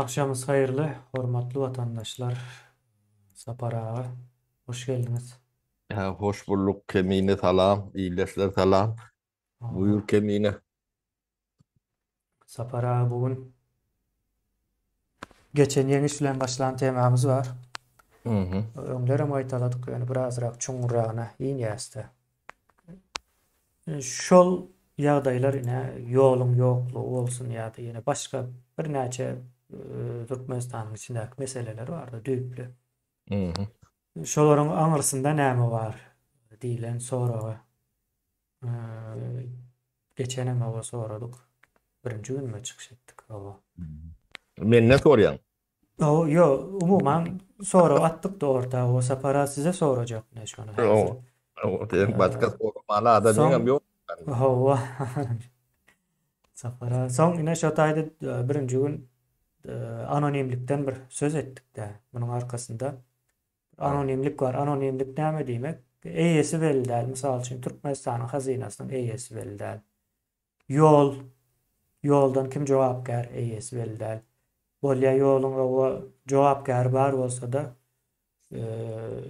Agşamyz haýyrly, hormatly watandaşlar. Sapar aga, hoş geldiňiz. Hoş bulduk Kemine salam, ildeşler salam. Buýur Kemine. Sapar aga bu gün geçen ýeňiş bilen başlan temamyz bar. Öňlerem gaýtaladyk, ýöne birazrak çuňňurragyna inýäs-de. Şol ýagdaýlar ine ýoluň ýoklugy bolsun ýa-da ýene başga birnäçe Türkmenistanyň içindäki meseleler bardy düýpli. Şolaryň aňyrsynda näme bar diýlen soraga geçenem hawa soradyk. Birinji günüme çykyş etdik hawa. Menden soraýaň. Hawa, ýok, umuman sorag atdyk-da orta, o Sapar size sorajak ine şony häzir. Hawa, sen başga soramaly adamyňam ýok. Hawa. Sapar soň ine şo taýda birinji gün anonimlikden bir söz etdik-de, munuň arkasynda anonimlik bar. Anonimlik näme diýmek? Eýesi belli däl. Mysal üçin, Türkmenistanyň hazynasynyň eýesi belli däl. Ýol, ýoldan kim jogapkär, eýesi belli däl. Bolýa ýoluň oba jogapkäri bar bolsa-da,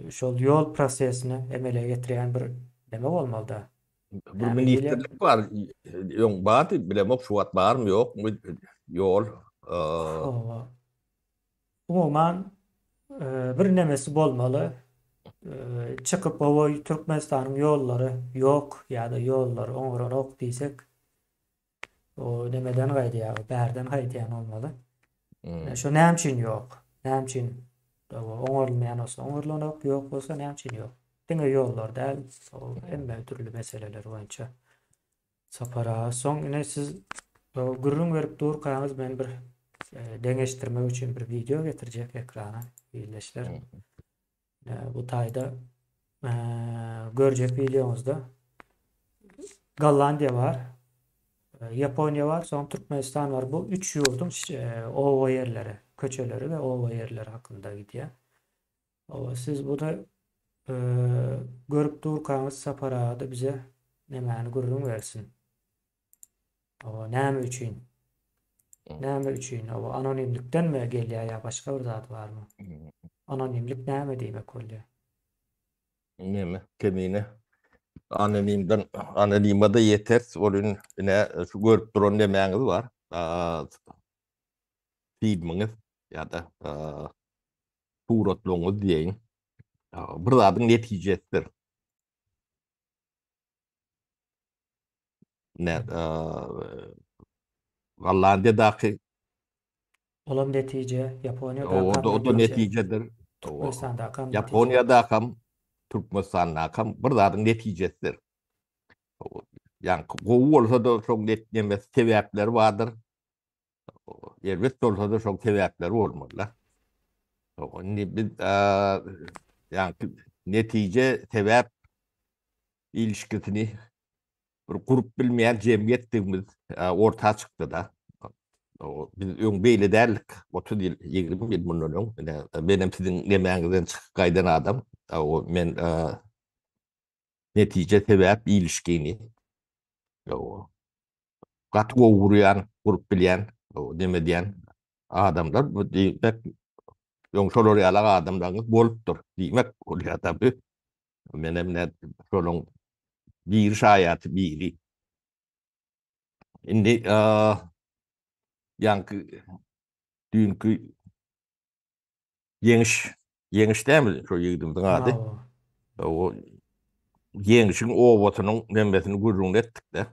şol ýol prosesini emele getirýän bir neme bolmaly-da. Bir ministrlik bar, öň bardy, bilemok şu wagt barmy ýokmy, ýol. Hawa. Umuman bir nemesi bolmaly. Çykyp oba Türkmenistanyň ýollary ýok ýa-da ýollary oňaranok diýsek, o nemeden gaýdýar, bärden gaýdýan bolmaly. Şo näme üçin ýok? Näme üçin oňarylmaýan bolsa oňarylanok, ýok bolsa näme üçin ýok? Diňe ýollar däl, hemme dürli meseleler boýunça. Sapar aga, soň ine siz gürrüň berip durkaňyz men bir deňeşdirmek üçin bir wideo getirjek ekrana ildeşler. Bu taýda görjek wideoňyzda Gollandiýa bar, Ýaponiýa bar, soň Türkmenistan bar. Bu üç ýurduň oba ýerleri, köçeleri we oba ýerleri hakynda gidýär. Hawa, siz buny görüp durkaňyz Sapar aga-da bize nemäni gürrüň bersin. Hawa, näme üçin? Näme üçin? Hawa, anonimlikdenmi gelýär ýa başga bir zat barmy? Anonimlik näme diýmek bolýar? Neme, kemine. Anonimden, anonima-da ýeteris. Ol ine şu görüp duran nemäňiz bar. Filmiňiz ýa-da suratlaryňyz diýeýin, bir zadyň netijesidir. Ne, Gollandiýadaky Olam netije, Ýaponiýadakam O da netijedir. Türkmenistandakam netije. Ýaponiýadakam, Türkmenistandakam bir zadyň netijesidir. Ýa gowy bolsa-da şoň nemesi sebäpleri bardyr. Erbet bolsa-da şoň sebäpleri bolmaly-da. Indi biz ýaňky netije sebäp ilişkisini bir gurup bilmeýän jemgyýetdigimiz orta çykdy-da. Biz öň beýle däldik. 30 ýyl, 20 ýyl mundan öň. Menem siziň nemäňizden çykyp gaýdan adam. Men netije sebäp ilişkini gaty gowy gurýan, gurup bilýän, neme edýän adamlar bu diýmek öň şolar ýaly adamlaryňyz bolupdyr diýmek bolýar tabi. Menem ne şolaň biri şaýaty biri. Indi ýaňky düýnki Ýeňiş, Ýeňiş dälmi şo ýigidimiziň ady? O Ýeňişiň obasynyň nemesini gürrüňini etdik-de.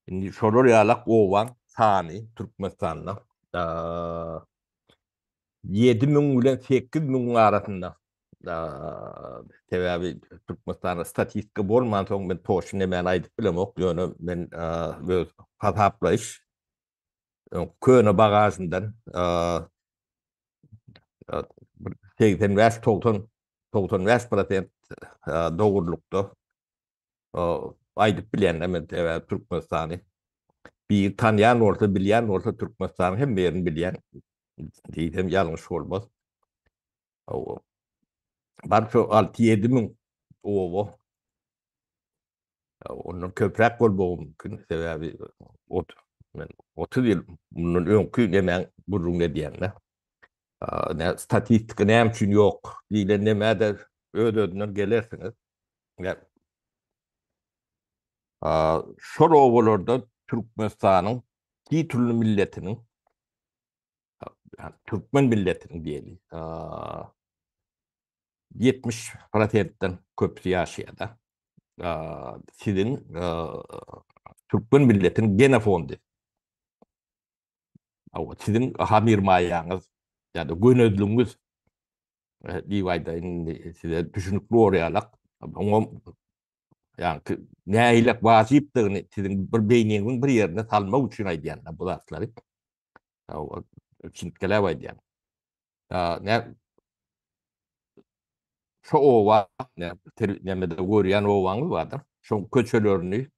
Indi şolar ýalak obaň sany Türkmenistanda 7000 bilen 8000 arasynda. Sebäbi Türkmenistanda statistika bolmansoň men toçny nemäni aýdyp bilemok, ýöne men öz hasaplaýyş köne bagažyndan 85 90 95 prosent dogrulykda aýdyp bilýän men sebäbi Türkmenistany bir tanýan bolsa bilýän bolsa Türkmenistanyň hemme ýerini bilýän diýsem ýalňyş bolmaz. Bar şu 6-7 müň oba Ondan köpräk bolmagy mümkin. Sebäbi ot. Men 30 ýyl mundan öňki nemäň gürrüňini edýän-de. Nä statistika näme üçin ýok diýlen nemä-de öz-özünden gelersiňiz. Şol obalarda Türkmenistanyň titully milletiniň türkmen milletiniň diýeli 70 prosentden köpüsi ýaşaýar-da. Siziň türkmen milletiniň genofondy. Siziň hamyrmaýaňyz ýa-da gönezligiňiz diýip aýdaýyn indi size düşünikli bolýarlak. Oňa ýa-ni nähili wajypdygyny siziň bir beýniňiziň bir ýerine salmak üçin aýdýan bu zatlary. Çintgeläp aýdýan. Ne şu oba ne nemede görýän obaňyz bardyr. Şoň köçelerini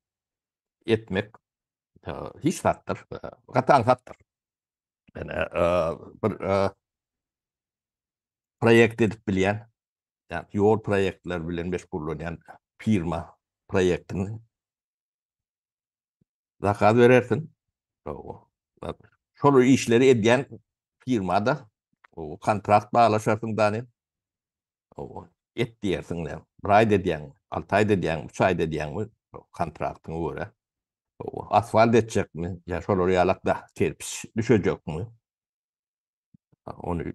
etmek hiç zatdyr. Gaty aňsatdyr. Yani bir proýekt edip bilýän, ýa ýol proýektleri bilen meşgullanýan firma proýektini zakaz berersiň. Şol işleri edýän firmada kontrakt baglaşarsyň dany. Et diýersiň, bir aýda edýäň, alty aýda edýäň, üç aýda edýäňmi kontraktyňa görä. Asfalt etjekmi, ýa şolar ýalak da kerpiç düşejekmi? Ony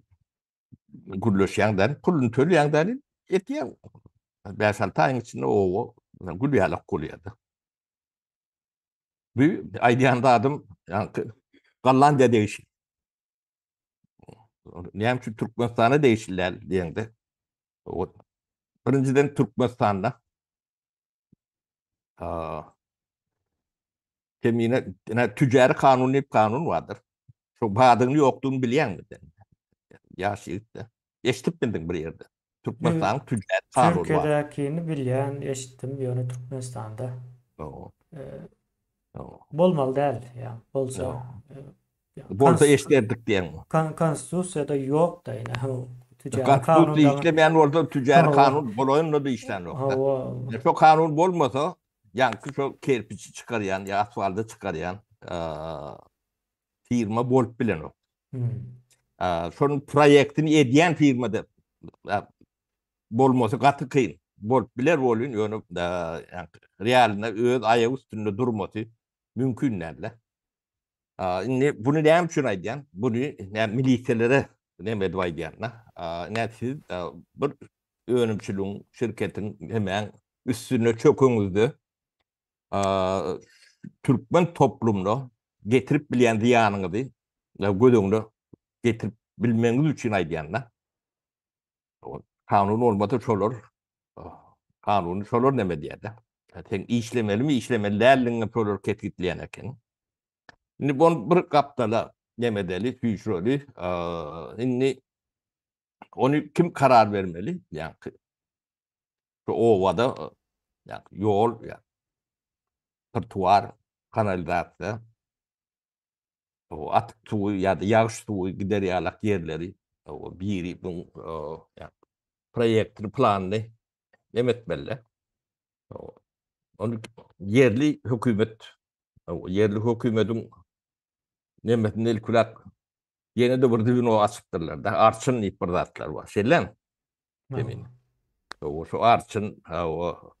gürleşýäň däl, puluny töleýäň däl, etýäň. 5-6 aýyň içinde oba gül ýalak bolýar-da. Bu aýdýan zadym, ýa Gollandiýa degişli. Näme üçin Türkmenistana degişli däl diýeňde, birinjiden Türkmenistanda Kemine tücari kanun diýip kanun bardyr. Şu badygyny ýokdugyny bilýäňmi sen? Ýaş ýigit-de. Eşidip bildiň bir ýerde. Türkmenistanyň tücari kanuny bar. Türkiýedäkini bilýän, eşitdim, ýöne Türkmenistanda bolmaly däl, ýa bolsa. Bolsa eşderdik diýeňmi? Konstitusiýada ýok-da ine. Tücari kanun işlemeýän bolsa tücari kanun bolaýanda-da işlänok. Hawa. Şo kanun bolmasa, ýaňky şo kerpiçi çykarýan ýa asfaldy çykarýan firma bolup bilenok. Şonuň proýektini edýän firma-da bolmasy gaty kyn. Bolup biler bolýan, ýöne realynda öz aýagy üstünde durmasy mümkin däl-de. Indi buny näme üçin aýdýan? Buny näme milisiýalere näme edip aýdýan-da? Näme siz bir önümçiligiň, şirketiň hemäň üstüne çökeňizde türkmen toplumyna getirip bilýän zyýanyňyzy göz öňüne getirip bilmegiňiz üçin aýdýan-da. Kanun bolmasa şolar kanuny şolar näme diýýär-de. Sen işlemelimi, işlemeli däldigiňi şolar kesgitleýän eken. Indi bu bir gapdala näme edeli, süýşüreli. Indi ony kim karar bermeli? Ýa-ni şu obada ýa-ni ýol, ýa trotuar, kanalizasiýa atyk suwy ýa-da ýagyş suwy gider ýalak ýerleri biri bu proýektini, planyny neme etmeli. Ony ýerli hökümet, ýerli hökümetiň nemesinde ilkiläp ýene-de bir zweno açypdyrlar-da, arçyn diýip bir zatlar bar. Şeýlemi? Emin. O şu arçyn, o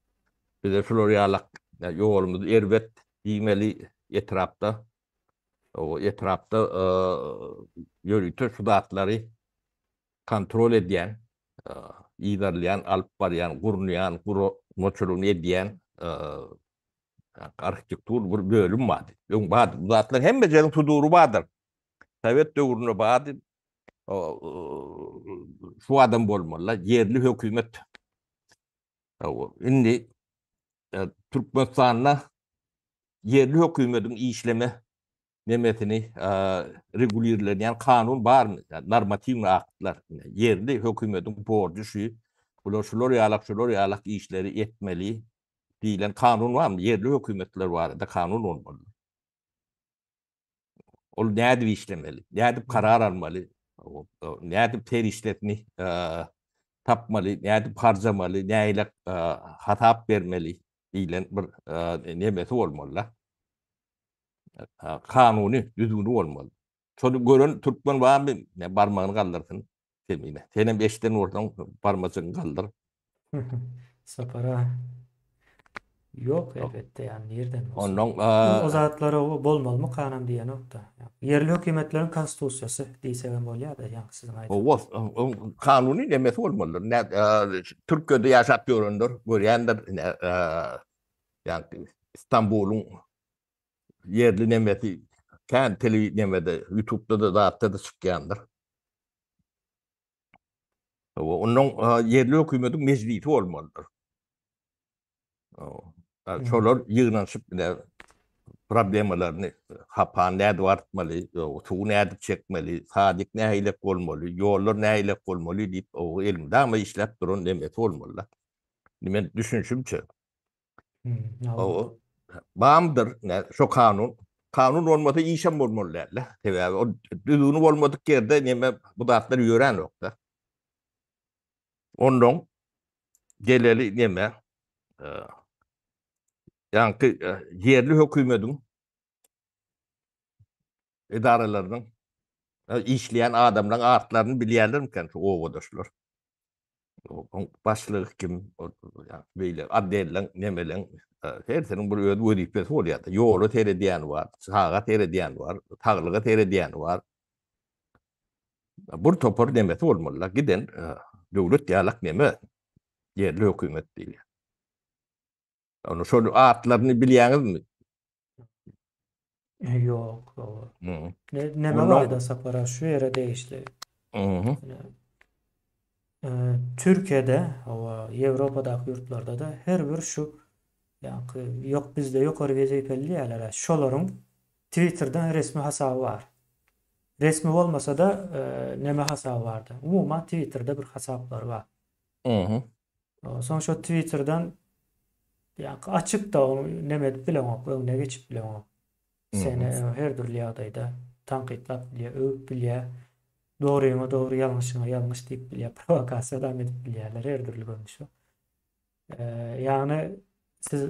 bize şular ýalak ýolumyz erbet diýmeli etrapda. O etrapda ýörite şu zatlary kontrol edýän, yzarlaýan, alyp barýan, gurnaýan, guramaçylygyny edýän arhitektur bir bölüm bardy. Öň bardy. Bu zatlar hemme ýeriň sudury bardyr. Sowet döwründe bardy. Şu adam bolmaly, ýerli hökümet. Indi e, Türkmenistanda ýerli hökümetiň işleme nemesini e, regulirlenýän kanun barmy? Normatiwny aktlar. Ýerli hökümetiň borjy şu, bular şular ýalak, şular ýalak işleri etmeli diýlen kanun barmy? Ýerli hökümetler barada kanun bolmaly. Ol nädip işlemeli? Nädip karar almaly? Nädip serişdesini tapmaly? Nädip harjamaly? Nähili hasap bermeli diýlen bir nemesi bolmaly-da. Kanuny, düzgüni bolmaly. Şony gören türkmen barmy? Ne barmagyny galdyrsyn. Kemine. Senem eşiden bolsaň barmajygyňy galdyr. Sapara. Ýok elbetde ýani nirden bolsun. Ondan o zatlar bolmalymy kanam diýenokda. Ýerli hökümetleriň konstitusiýasy diýsegem bolýar-da ýaňky siziň aýdan. Owa, kanuny nemesi bolmalydyr. Türkiýede ýaşap ýörenler görýändir. Ýaňky Istanbulyň ýerli nemesi kän tele nemede YouTube'da-da zatda-da çykýandyr. Ondan ýerli hökümetiň mejlisi bolmalydyr. Şolar ýygnanyşyp bile problemalaryny hapan nädip artmaly, suwy nädip çekmeli, sadik nähilek bolmaly, ýollar nähilek bolmaly diýip, elmydama işläp duran nemesi bolmaly. Men düşünişimçe. Hawa. Bamdyr, şo kanun. Kanun bolmasa işem bolmaly däl-de. Sebäbi o düzgüni bolmadyk ýerde neme bu zatlar ýöränok-da. Ondan geleli neme ýaňky ýerli hökümediň edaralarynyň işleýän adamlaryň atlaryny bilýärlermikä şu obadaşlar? Başlygy kim? Beýle otdelleň, nemeleň hersiniň bir öz wezipesi bolýar. Ýola seredýäni bar, çaga seredýäni bar, saglyga seredýäni bar. Bir topar nemesi bolmaly. Giden döwlet ýalak neme ýerli hökümet diýilýär. Ony şol atlaryny bilýäňizmi? Ýok, hawa. Ne, neme barda Sapar aga, şu ýere degişli. Türkiýede, hawa, Ýewropadaky ýurtlarda-da her bir şu ýaňky ýok bizde ýokary wezipeli diýýärler-ä, şolaryň Twitterden resmi hasaby bar. Resmi bolmasa-da, neme hasaby bardy. Umuman Twitterde bir hasaplary bar. Soň şo Twitterden ýaňky açyk-da ony neme edip bileňok, öňüne geçip bileňok. Seni her dürli ýagdaýda tankytlap bilýär, öwüp bilýär. Dogryňa dogry, ýalňyşyňa ýalňyş diýip bilýär, prowokasiýadam edip bilýärler her dürli görnüşde. Ýagny siz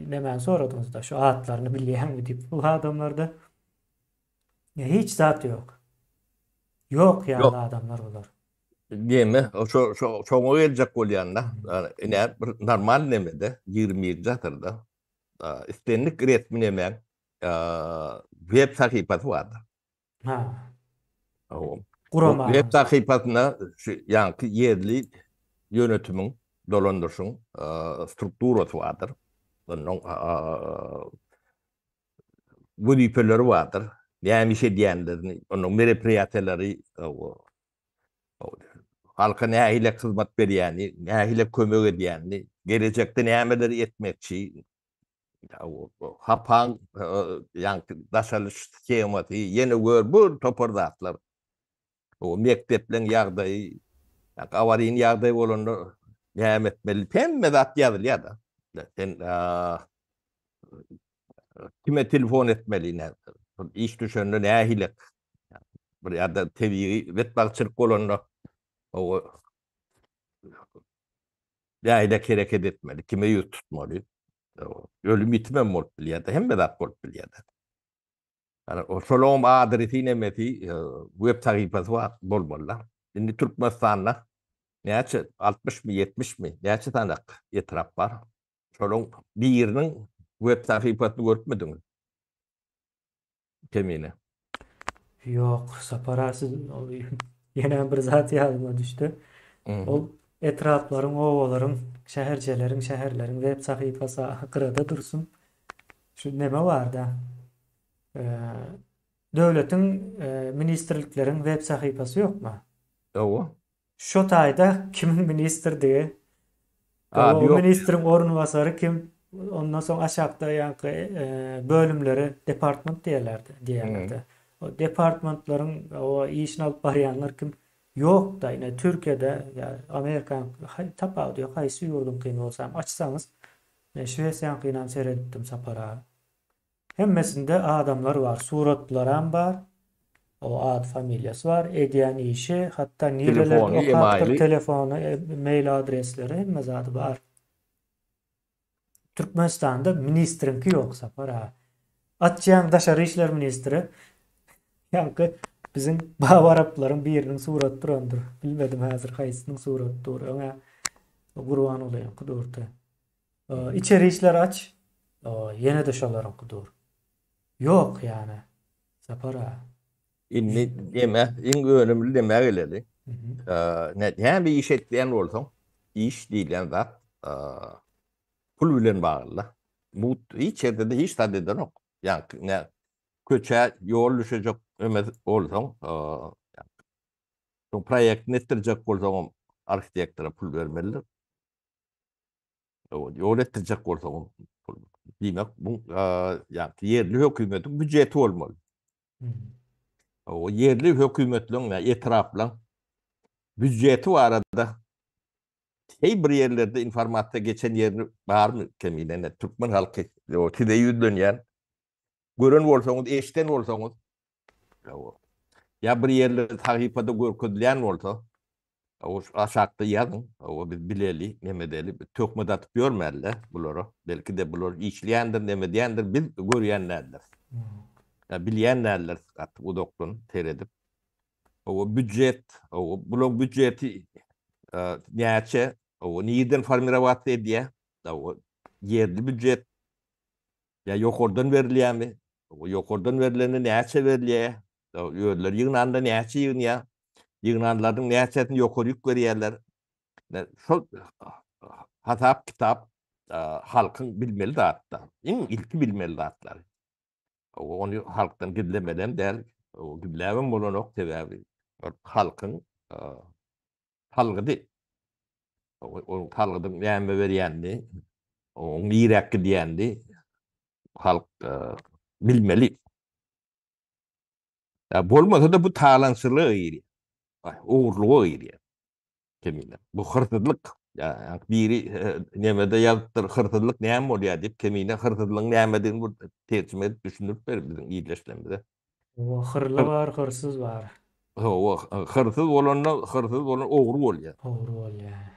nemäni soradyňyz-da, şu atlaryny bilýäňmi diýip bu adamlarda hiç zat ýok. Ýok ýaly adamlar bular. Neme, şo şo şoňa geljek bolýan-da. Ine bir normal nemede 21-nji asyrda islendik resmi nemäň web sahypasy bardyr. Ha. Guramanyň. Web sahypasynda şu ýaňky ýerli ýönetimiň, dolandyryşyň strukturasy bardyr. Ondan wezipeleri bardyr. Näme iş edýänlerini, onuň merepriýatiýalary, halka nähili hyzmat berýäni, nähili kömek edýänini, gelejekde nämeleri etmekçi, hapaň ýaňky daşalyş shemasy, ýene gör bir topar zatlar. O mekdepleň ýagdaýy, ýaňky awarin ýagdaý bolanda näme etmeli, hemme zat ýazylýar-da. Sen kime telefon etmeli, iş düşende nähili bir ýa-da tebigy betbagtçylyk bolanda o nähili hereket etmeli, kime ýüz tutmaly. Ölüm ýitim hem bolup bilýär-de, hemme zat bolup bilýär-de. Yani o şolaryň adresi nemesi web sahypasy bar bolmaly. Indi Türkmenistanda näçe 60 mi 70 mi näçe sanak etrap bar. Şolaryň biriniň web sahypasyny görüpmidiňiz? Kemine. Ýok, Sapar aga siz ýene bir zat ýadyma düşdi. Ol etraplaryň, obalaryň, şäherçeleriň, şäherleriň web sahypasy gyrada dursun. Şu neme barda? Döwletiň ministrlikleriň web sahypasy ýokmy? Hawa. Şo taýda kimiň ministrdigi, o ministriň orunbasary kim, ondan soň aşakda ýaňky bölümleri department diýerlerdi, diýerlerdi. O departmentlaryň o işini alyp barýanlar kim? Ýok-da, ine Türkiýede ýa Amerikanyň tapawudy ýok, haýsy ýurduňkyny bolsa hem açsaňyz, men Şwesiýaňkynam seredipdim Sapar aga. Hemmesinde adamlar bar, suratlaram bar, o ady familiýasy bar, edýän işi, hatda nirelerde okapdyr, telefony, mail adresleri hemme zady bar. Türkmenistanda ministriňki ýok Sapar aga. Açýaň daşary işler ministri. Ýaňky biziň baba araplaryň biriniň suraty durandyr. Bilmedim häzir haýsynyň suraty dur. Öňä Gurbangulyňky durdy. Içeri işler aç. Ýene-de şolaryňky dur. Ýok ýany. Sapar aga. Indi neme, iň önümli nämä geleli. Näme iş etýän bolsaň, iş diýilýän zat pul bilen bagly. Mugt hiç ýerde-de hiç zat edenok. Ýa ne köçä ýol düşejek ömez bolsaň, şoň proýektini etdirjek bolsaňam arhitektora pul bermelidir. Ýol etdirjek bolsaňam pul. Diýmek, bu ýa ýerli hökümetiň býujeti bolmaly. O ýerli hökümetleň we etraplaň býujeti barada Heý bir ýerlerde informasiýa geçen ýerini barmy kemine ne türkmen halky size ýüzlenýän gören bolsaňyz eşden bolsaňyz ýa bir ýerlerde sahypada görkezilýän bolsa o aşakda ýazyň o biz bileli neme edeli töhmet atyp ýörmäli bulara belki de bular işleýändir neme edýändir biz görýän däldiris ýa bilýän däldiris gaty uzakdan seredip Owa býujet, owa bulaň býujeti näçe, owa nirden formirowat edýär? Owa ýerli býujet ýa ýokardan berilýärmi? Owa ýokardan berilende näçe berilýär? Özleri ýygnanda näçe ýygnýar? Ýygnanlarynyň näçesini ýokaryk berýärler? Şol hasap kitap halkyň bilmeli zatda. Iň ilki bilmeli zatlary. Ony halkdan gizlemelem däl, gizläbem bolanok, sebäbi halkyň salgydy. Onuň salgydyň näme berýänini, onuň niräk gidýänini halk bilmeli. Bolmasa-da bu talaňçylyga girýär, ogurlyga girýär. Kemine. Bu hyrsyzlyk. Ýa biri nemede ýazypdyr, hyrsyzlyk näme bolýar diýip, Kemine hyrsyzlygyň nämedigini bir terjime edip düşündirip ber biziň ildeşlerimize. Hawa, hyrly bar, hyrsyz bar. Hawa, hyrsyz bolanda, hyrsyz bolan ogry bolýar. Ogry bolýar.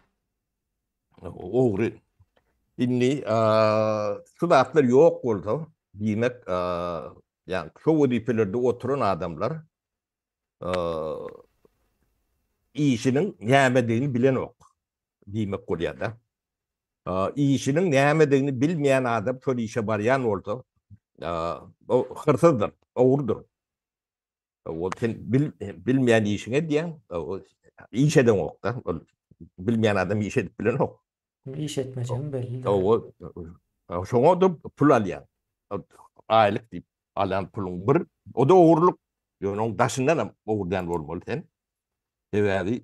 Ogry. Indi şu zatlar ýok bolsa, diýmek, ýa şo wezipelerde oturan adamlar işiniň nämedigini bilenok diýmek bolýar-da. Işiniň nämedigini bilmeýän adam şol işe barýan bolsa, o hyrsyzdyr, ogrudyr. O sen bil, bilmeýän işiňi edýäň, iş edeňok-da. Ol bilmeýän adam iş edip bilenok. Iş etmejegiň belli. O şoňa da pul alýaň. Aýlyk diýip alan puluň bir, o da ogurlyk. Ýöne oň daşyndan hem ogurlaýan bolmaly sen. Sebäbi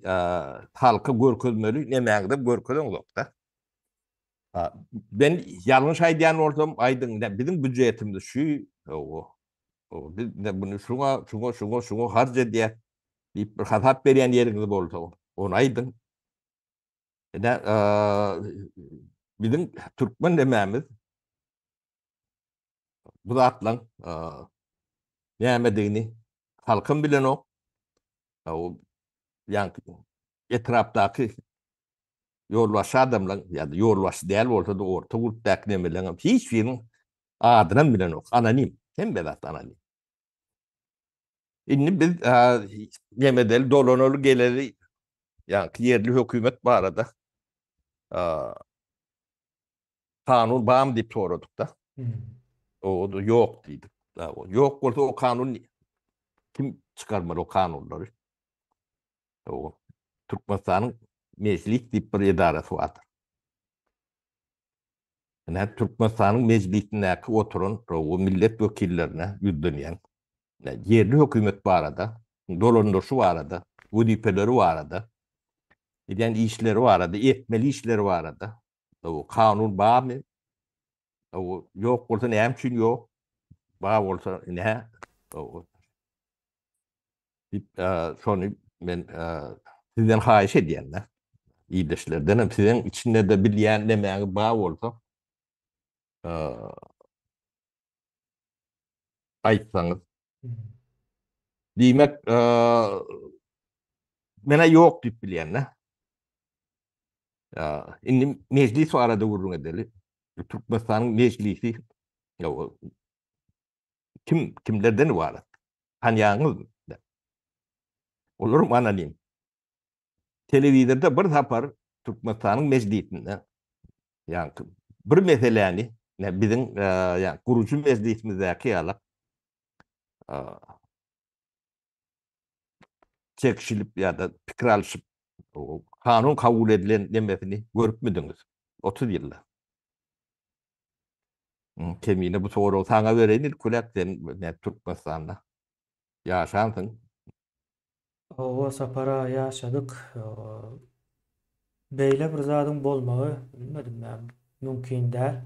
halka görkezmeli nemäňde görkezeňzok-da. Ben ýalňyş aýdýan bolsam, aýdyň, biziň býujetimiz şu, o, biz bunu şuňa, şuňa, şuňa, şuňa harç edýär diýip bir hasap berýän ýeriňiz bolsa, ony aýdyň. Ine, biziň türkmen nemämiz bu zatlaň nämedigini halkam bilenok. O ýaňky etrapdaky ýolbaşçy adamlaň ýa-da ýolbaşçy däl bolsa-da orta gurpdaky nemeleň hem hiç biriniň adynam bilenok. Anonim. Hemme zat anonim. Indi biz nemedeli dolanaly geleli ýaňky ýerli hökümet barada kanun barmy diýip soradyk-da. O da ýok diýdik. Ýok bolsa o kanun kim çykarmaly o kanunlary? O Türkmenistanyň Mejlis diýip bir edarasy bardyr. Ine Türkmenistanyň Mejlisindäki oturan o millet wekillerine ýüzlenýän ýerli hökümet barada, dolandyryşy barada, wezipeleri barada, edýän işleri barada, etmeli işleri barada O kanun barmy? O ýok bolsa näme üçin ýok? Bar bolsa nä? O diýip, şony men sizden haýyş edýän-de. Ildeşlerden hem siziň içinde-de bilýän nemäňiz bar bolsa, aýtsaňyz. Diýmek, men-ä ýok diýip bilýän-de. Indi mejlis barada gürrüň edeli. Türkmenistanyň mejlisi. Kim kimlerden ybarat? Tanýaňyzmy? Olaram anonim. Telewizorda bir sapar Türkmenistanyň mejlisinde ýaňky bir meseläni biziň ýa gurujy mejlisimizdäki ýaly çekişilip ýa-da pikir alşyp kanun kabul edilen nemesini görüpmidiňiz 30 ýylda? Kemine bu soragy saňa bereýin ilki bilen sen ne Türkmenistanda ýaşansyň. Hawa Sapar aga ýaşadyk. Beýle bir zadyň bolmagy bilmedim men mümkin däl.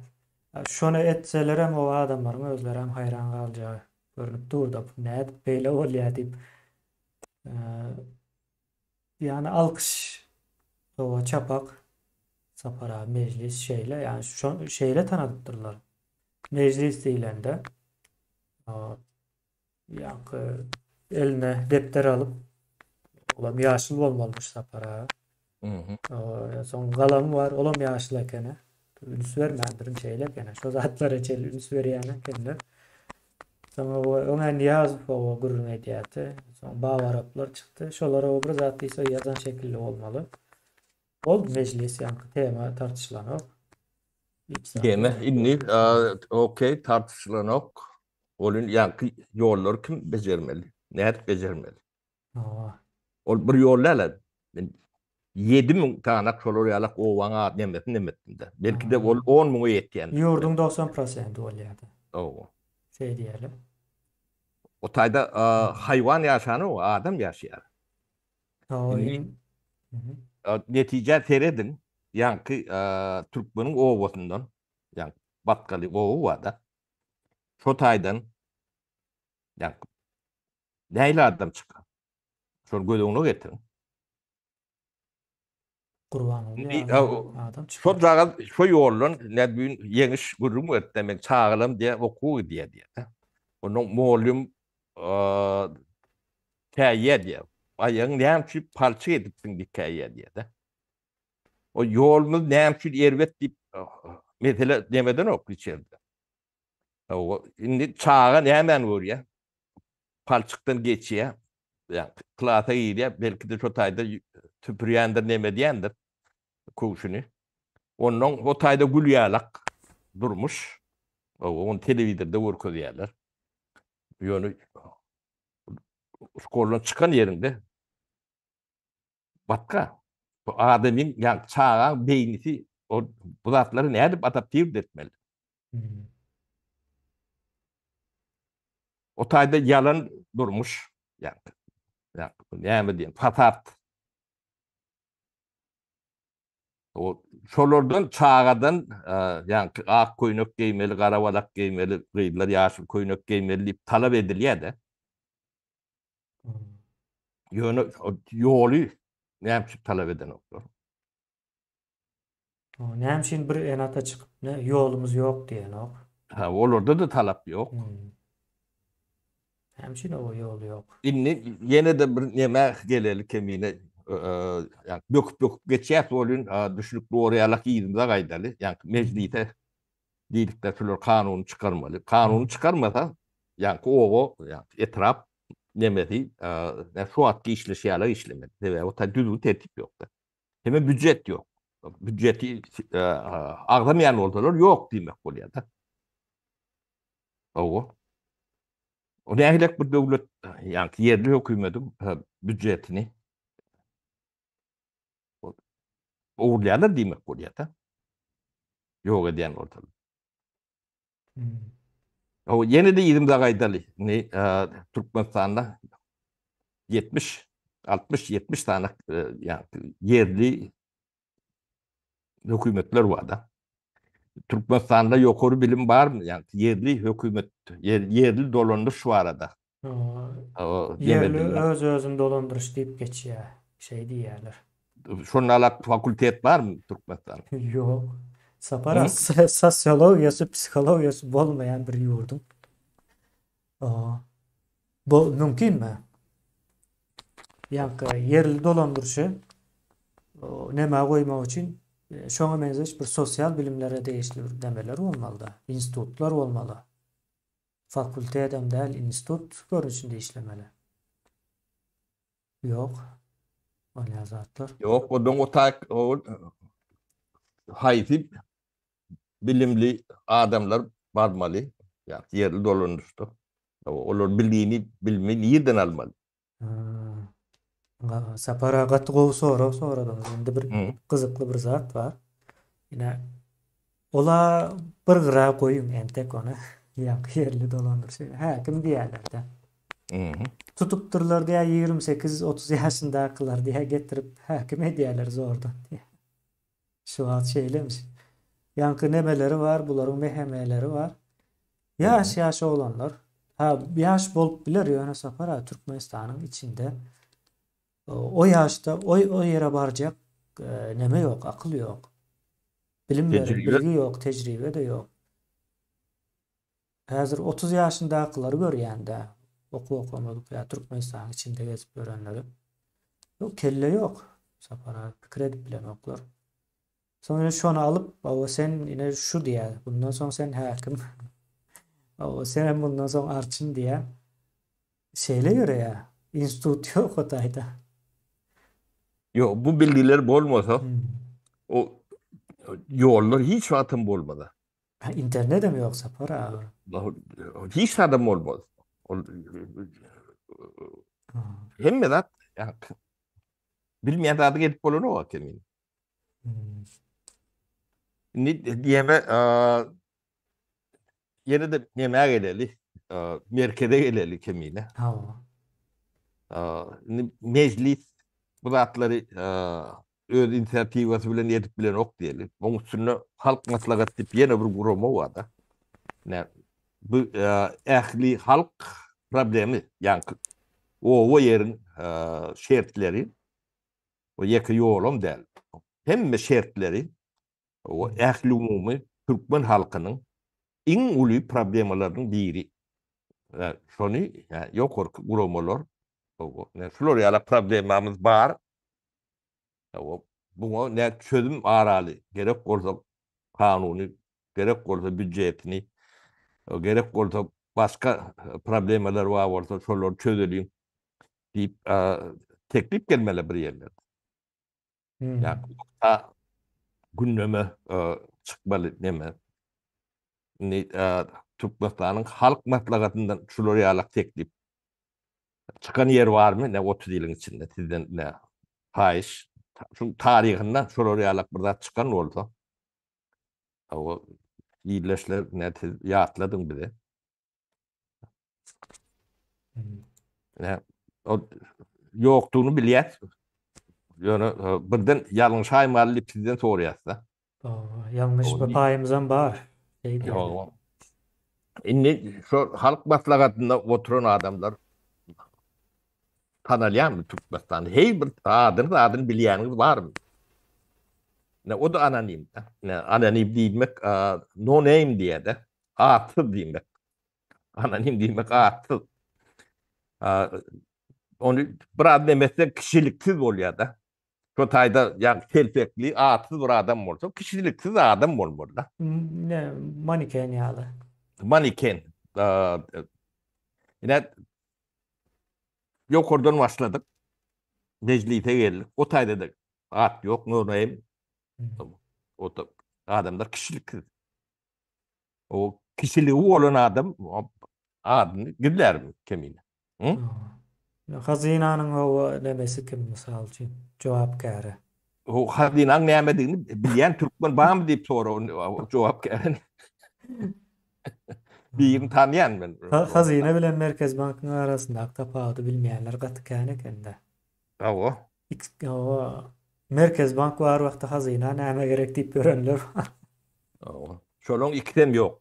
Şony etselerem o adamlaryň özlerem haýran galjagy görnüp durda bu nädip beýle bolýar diýip. Ýagny alkyş hawa çapak Sapar aga mejlis şeýle ýagny şo şeýle tanadypdyrlar. Mejlis diýlende ýaňky eline depder alyp olam ýaşyl bolmalymyş Sapar aga. Soň galamy bar olam ýaşyl ekeni. Üns bermändirin şeýle ekeni. Şo zatlara çenli üns berýän ekenler. Soň öňä Nyýazow oba gürrüň edýärdi. Soň Babaraplar çykdy. Şolar oba bir zat diýse ýazan şekilli bolmaly. Boldy mejlis ýaňky tema tartyşylanok. Tema indi okey tartyşylanok. Ol indi ýaňky ýollary kim bejermeli? Nädip bejermeli? Hawa. Ol bir ýol däl. Men 7000 tanak şolar ýalak obaň ady nemesini nemetdim-de. Belki-de ol 10 müňe ýetýändir. Ýurduň 90 prosenti bolýar-da. Hawa. Şeý diýeli. O taýda haýwan ýaşanok, adam ýaşaýar. Hawa. Netijä serediň, ýaňky türkmeniň obasyndan, ýaňky Batgaly oba bar-da. Şo taýdan ýaňky Nähili adam çykar? Şony göz öňüne getiriň. Gurbanguly ýaly adam çykar. Şo jagaz şo ýoldan ne düýn ýeňiş gürrüň berdi meň çagalarym diýä okuwa gidýär diýä. Ondan mugallym käýýär diýä. Aýagyň näme üçin palçyk edipsiň diýip käýýär diýä-de. O ýolumyz näme üçin erbet diýip mesele demedenok hiç ýerde. Indi çaga nämäni görýär? Palçykdan geçýär. Ýa klasa girýär, belki-de şo taýda süpürýändir, neme edýändir köwşüni. Ondan o taýda gül ýalak durmuş. Ony telewizorda görkezýärler. Ýöne şkoldan çykan ýeriňde Batga. Bu adamyň, ýa çagaň beýnisi o bu zatlary nädip adaptird etmeli? Hmm. O taýda ýalan durmuş, ýa ýa näme diýen, fasad. O şolardan çagadan, ýa ak köýnek geýmeli, gara balak geýmeli, gyzlar ýaşyl köýnek geýmeli diýip talap edilýär-de. Ýöne ýoly näme üçin talap edenoklar? Näme üçin bir ene-ata çykyp, ne ýolumyz ýok diýenok? Ha, olarda-da talap ýok. Näme üçin o ýol ýok? Indi ýene-de bir nämä geleli kemine, ýa böküp-böküp geçýäs welin, düşnükli bolýarlak yzymyza gaýdaly. Ýa mejlise diýdikler şular kanuny çykarmaly. Kanuny çykarmasa, ýaňky oba, ýaňky etrap nemesi, şu wagtky işleşi ýaly işlemeli. Sebäbi o taý düzgün tertip ýokda. Hemem býujet ýok. Býujeti agzamaýan bolsalar ýok diýmek bolýar-da. Hawa. O nähilek bir döwlet, ýaňky ýerli hökümetiň býujetini ogurlaýarlar diýmek bolýar-da. Ýok edýän bolsalar. Hmm. O ýene-de yzymyza gaýdaly. Indi e, Türkmenistanda 70 60 70 sany e, ýa- ýerli hökümetler bar-da. Türkmenistanda ýokary bilim barmy? Ýa ýerli hökümet, ýer, ýerli dolandyryş barada. Ýerli öz-özüni dolandyryş diýip geçýär. Şeý diýýärler. Şonda alak fakultet barmy Türkmenistanda? Ýok. Sapar aga sosiologiýasy, psihologiýasy bolmaýan bir ýurduň. Bu mümkinmi? Ýaňky ýerli dolandyryşy nämä goýmak üçin şoňa meňzeş bir sosial bilimlere degişli bir nämeler bolmaly-da, institutlar bolmaly. Fakultetem däl, institut görnüşinde işlemeli. Ýok. Bolýan zatlar. Ýok, ondan o taýk o haýsy bilimli adamlar barmaly, ýa ýerli dolandyryşda. Olar bilgini, bilimi nirden almaly? Sapar aga gaty gowy sorag soradyňyz. Indi bir gyzykly bir zat bar. Ine ola bir gyra goýuň entek ony. Ýaňky ýerli dolandyryşy. Häkim diýýärler-de. Tutupdyrlar diýýär 28-30 ýaşyndakylar diýýär getirip häkim edýärler zordan diýýär. Şu wagt şeýlemiş. Ýaňky nemeleri bar, bularyň MHM-leri bar. Ýaş ýaş oglanlar. Ha, ýaş bolup biler, ýöne Sapar aga Türkmenistanyň içinde o ýaşda o o ýere barjak e, neme ýok, akyl ýok. Bilim beren, bilgi ýok, tejribe-de ýok. Häzir 30 ýaşyndakylary görýän-dä, okuw okamadyk ýa Türkmenistanyň içinde gezip ýörenleri. Ýok, kelle ýok. Sapar aga pikir edip bilenoklar. Soň ine şony alyp, hawa sen ine şu diýýär. Bundan soň sen häkim. Hawa sen hem bundan soň arçyn diýýär. Şeýle ýöreýär. Institut ýok o taýda. Ýok, bu bilgiler bolmasa, o ýollar hiç wagtam bolmaz. Ha, internet hem ýok Sapar aga. Hiç zadam bolmaz. Ol hemme zat bilmeýän zady gelip bolanok eken. Indi diýeme ýene-de nämä geleli? Merkeze geleli kemine. Hawa. Indi mejlis bu zatlary öz inisiatiwasy bilen edip bilenok diýeli. Oň üstünde halk maslahaty diýip ýene bir gurama bar-da. Nä bu ähli halk problemi, ýaňky oba ýeriň şertleri O ýeke ýolam däl. Hemme şertleri o ählumumy türkmen halkynyň iň uly problemalarynyň biri. Şony ýokarky guramalar şular ýaly problemamyz bar. Buňa ne çözüm araly gerek bolsa kanuny, gerek bolsa býujetini, gerek bolsa başga problemalar bar bolsa şolary çözeliň. Diýip, teklip gelmeli bir ýerlerde. Hmm. Ýa gündeme çykmaly neme. Indi Türkmenistanyň Halk Maslahatyndan şular ýaly teklip çykan ýer barmy? Ne 30 ýylyň içinde sizden ne haýyş. Şu taryhynda şular ýaly bir zat çykan bolsa, o ildeşler ne siz ýatladyň bize. Ne, o ýokdugyny bilýäs. Ýöne e, birden ýalňyşaýmaly diýip sizden soraýas-da. Ýalňyş bir paýymyzam bar. Ýok. Indi şu halk maslahatynda oturan adamlar tanalýarmy Türkmenistanda? Heý bir adyny adyny bilýäniňiz barmy? Ne o da anonim. Ne anonim diýmek, no name diýýär-de. Atsyz diýmek. Anonim diýmek atsyz. Ony biraz neme etseň kişiliksiz bolýar-da. Şo taýda ýa telpekli atsyz bir adam bolsa kişiliksiz adam bolmaly-da. Ne maniken ýaly. Maniken. Ine ýokardan başladyk. Mejlise geldik. O taýda-da at ýok, no name. O adamlar kişiliksiz. O kişiligi bolan adam adyny gizlärmi kemine? Hı? Hazynanyň hawa nemesi kim mysal üçin jogapkäri? O hazynaň nämedigini bilýän türkmen barmy diýip sora jogapkärini. Birini tanýan men. Hazyna bilen Merkez bankyň arasyndaky tapawudy bilmeýänler gaty kän ekende. Hawa. Hawa. Merkez bank bar wagty hazyna nämä gerek diýip ýörenler bar. Hawa. Şolaň ikisem ýok.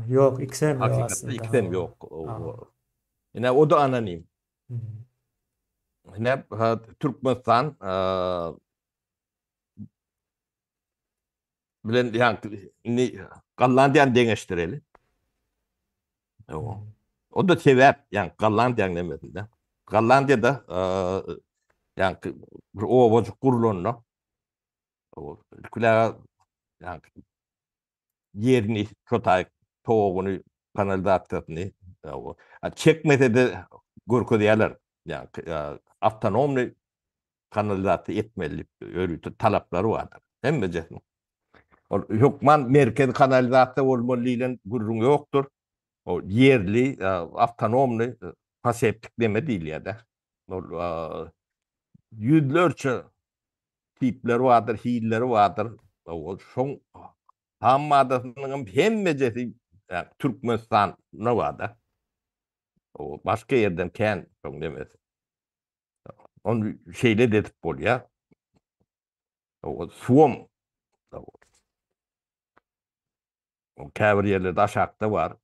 Ýok, ikisem ýok aslynda. Ikisem ýok. Ine o da anonim. Ine Türkmenistan bilen ýaňky indi Gollandiýany deňeşdireli. O da sebäp, ýa Gollandiýanyň nemesinde. Gollandiýada ýa bir obajyk gurlanda o külä ýa ýerini şo taý toguny. kanalizasiýasyny çekmese-de görkezýärler. Ýa awtonomny kanalizasiýa etmeli diýip ýörite talaplary bardyr. Hemmejesiniň. Ol hökman merkezi kanalizasiýa bolmaly diýlen gürrüň ýokdur. O ýerli awtonomny paseptik neme diýilýär-de. Ol ýüzlerçe tipleri bardyr, hilleri bardyr. Ol şoň ham maddasynyň hem hemmejesi Türkmenistanda bar-da. O başga ýerden kän şoň nemesi. Ony şeýle de edip bolýar. O suwam käbir ýerlerde aşakda bar.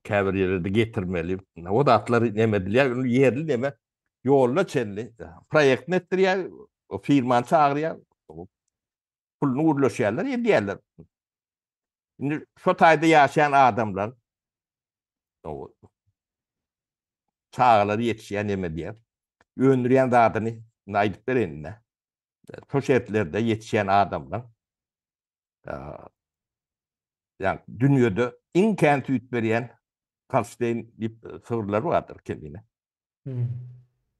Käbir ýerlerde getirmeli. O zatlar neme edilýär, ýerli neme ýoluna çenli proýektini etdirýär, firmany çagyrýar. Puluny gürleşýärler, edýärler. Indi şo taýda ýaşaýan adamlar çagalary ýetişýär, neme diýýär. Öndürýän zadyny aýdyp bereýin indi. Şo şertlerde ýetişýän adamlar ýa dünýede iň kän süýt berýän Holstein diýip sygyrlar bardyr kemine. Hmm.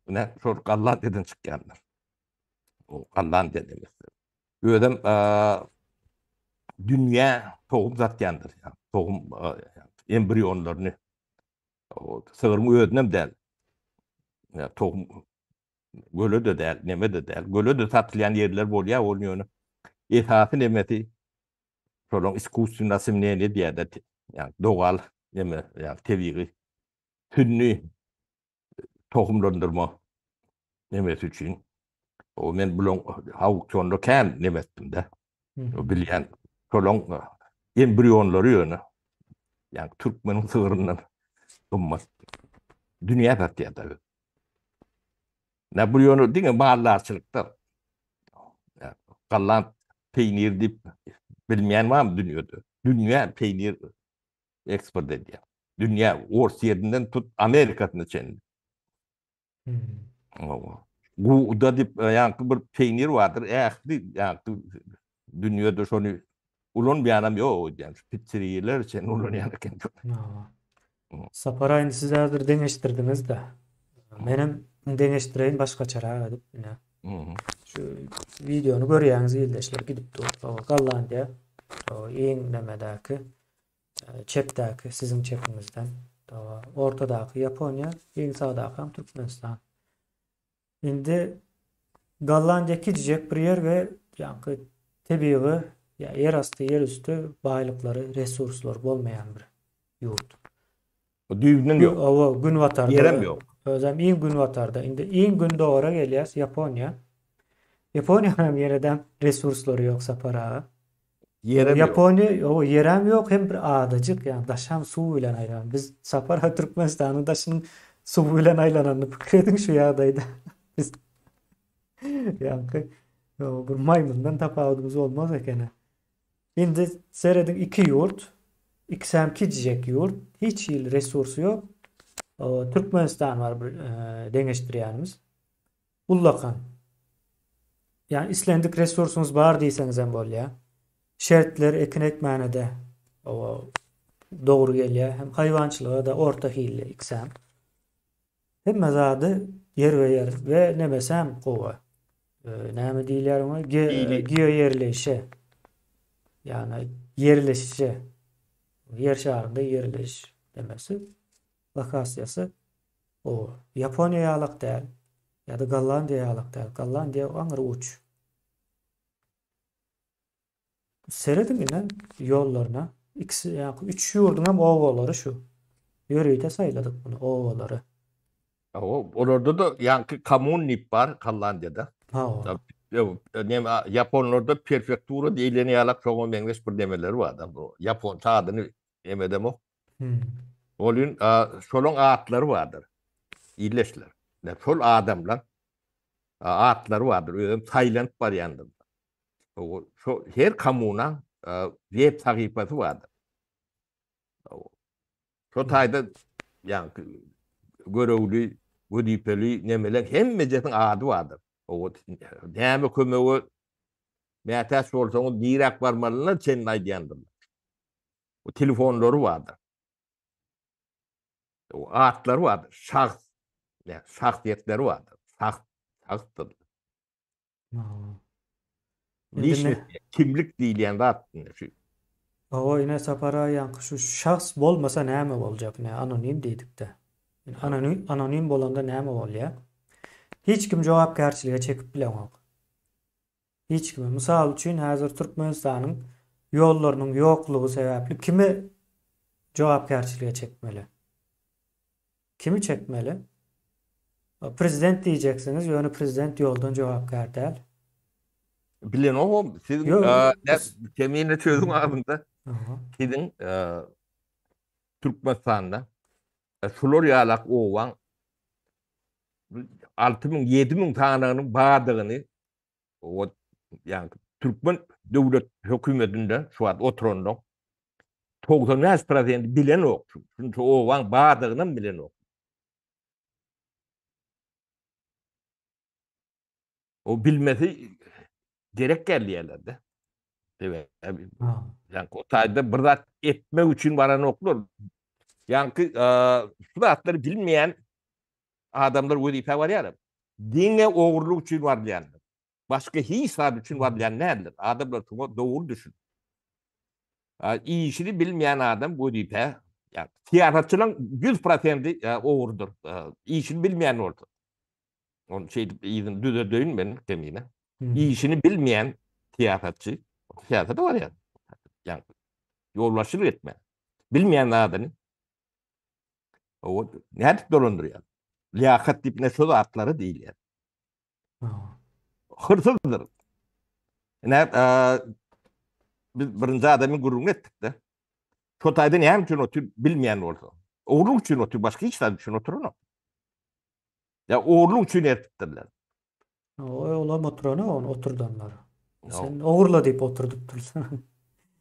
Ine şol Gollandiýadan çykýanlar. O Gollandiýa demesi. Özem dünýä tohum satýandyr. Tohum embrionlaryny sygryň özünem däl. Ýa tohum göle-de däl, neme-de däl. Göle-de satylýan ýerler bolýar, ol ýöne esasy nemesi şolaryň iskusstwennýe osemneniýe diýýär-de, ýagny dogal neme, ýagny tebigy sünni tohumlandyrma nemesi üçin. O men bulaň auksionda kän neme etdim-de. Bilýän şolaň embrionlary ýöne. Ýagny türkmeniň sygryndan gymmat. Dünýä satýar-da. Ne bu ýöne diňe maldarçylykda. Golland peýnir diýip bilmeýän barmy dünýede? Dünýä peýnir eksport edýär. Dünýä Orsýetinden tut Amerikasyna çenli. Hmm. Gouda diýip ýaňky bir peýnir bardyr. Ähli ýaňky dünýede şony ulanmaýanam ýok öýdýän. Şu pizzeriýalar çenli ulanýan eken. Sapar aýyny siz häzir deňeşdirdiňiz-de. Menem deňeşdireýin başgaçarak edip ine. Şu wideony görýäňiz ildeşler gidip dur. Gollandiýa iň nemedäki çepdäki siziň çepiňizden. Ortadaky Ýaponiýa, iň sagdaky hem Türkmenistan. Indi Gollandiýa kiçijek bir ýer we ýaňky tebigy ýa ýerasty, ýerüsti baýlyklary, resurslary bolmaýan bir ýurt. Düýbünden ýok. Hawa, günbatarda. Ýerem ýok. Özem iň günbatarda. Indi iň gündogara gelýäs, Ýaponiýa. Ýaponiýanyň hem ýene-de resurslary ýok Sapar aga. Ýerem ýok. Ýaponiýa, hawa, ýerem ýok, hem bir adajyk, ýagny daşam suw bilen aýlan. Biz Sapar aga Türkmenistanyň daşynyň suw bilen aýlananyny pikir ediň şu ýagdaýda. Biz ýaňky bir maýmyndan tapawudymyz bolmaz ekeni. Indi serediň iki ýurt, ikisem kiçijek ýurt, hiç hili resursy ýok. Türkmenistan bar bir deňeşdirýänimiz. Ullakan. Ýagny islendik resursyňyz bar diýseňizem bolýar. Şertler ekin ekmäne-de dogry gelýär. Hem haýwançylyga-da orta hilli ikisem. Hemme zady ýerbe-ýer we nemesem gowy. Näme diýilýär oňa? Geoýerleşe. Ýagny ýerleşişe. Ýer şarynda ýerleşiş demesi. Lokasiýasy gowy. Ýaponiýa ýalak däl. Ýa-da Gollandiýa ýalak däl. Gollandiýa aňry uç. Serediň ine ýollaryna. Ikisi, ýa üç ýurduň hem obalary şu. Ýörite saýladyk muny, obalary. Hawa, olarda-da ýaňky kommun diýip bar Gollandiýada. Hawa. Neme, ýaponlarda perfektura diýlen ýalak şoňa meňzeş bir nemeleri bar-da. Bu ýaponça adyny neme edemok. Hmm. Ol şolaň atlary bardyr. Illeşler. Şol adamlar atlary bardyr, özem saýlanyp barýandyr. Şo her kommuna web sahypasy bardyr. Şo taýda ýaňky görevli, wezipeli nemeler hemmejesiniň ady bardyr. Näme kömege mätäç bolsaňyz niräk barmalyna çenli aýdýandyrlar. Telefonlary bardyr. Atlary bardyr, şahs, şahsyýetleri bardyr. Şahs, şahsdyr. Lişnost, kimlik diýilýän zat şu. Hawa, ine Sapar aga ýaňky şu şahs bolmasa näme boljak, ine anonim diýdikde. Anonim, anonim bolanda näme bolýar? Hiç kim jogapkärçilige çekip bileňok. Hiç kimi. Mysal üçin, häzir Türkmenistanyň ýollarynyň ýoklugy sebäpli kimi jogapkärçilige çekmeli? Kimi çekmeli? Prezident diýjeksiňiz, ýöne prezident ýoldan jogapkär däl. Bilenogam, siziň kemine sözüň agzynda siziň Türkmenistanda şular ýalak obaň 6000, 7000 sanynyň bardygyny o ýagny türkmen döwlet hökümetinde şu wagt oturanlaryň 95 prosenti bilenok. Şunça obaň bardygynam bilenok. O bilmesi gerek gelýärler-de. Sebäbi ýa o taýda bir zat etmek üçin baranoklar. Ýaňky şu zatlary bilmeýän adamlar wezipä barýarlar. Diňe ogurlyk üçin barylýandyr. Başga hiç zat üçin barylýan däldir. Adamlar şuňa dogry düşün. Işini bilmeýän adam wezipä, ýa syýasatçylaryň 100 prosendi ogrudyr. Işini bilmeýän bolsa. Ony şeýdip yzyny düzedeýin men kemine. Işini bilmeýän syýasatçy syýasata barýar. Ýa ýolbaşçylyk etme. Bilmeýän zadyny O nädip dolandyrýar? Liýakat diýip ne şo zatlara diýilýär. Hyrsyzdyr. Ine, biz birinji adamyň gürrüňini etdik-de. Şo taýda näme üçin otyr bilmeýän bolsa. Ogurlyk üçin otyr, başga hiç zat üçin oturanok. Ýa ogurlyk üçin ertipdirler. Olam oturany ony oturdanlar. Sen ogurla diýip oturdypdyrlar.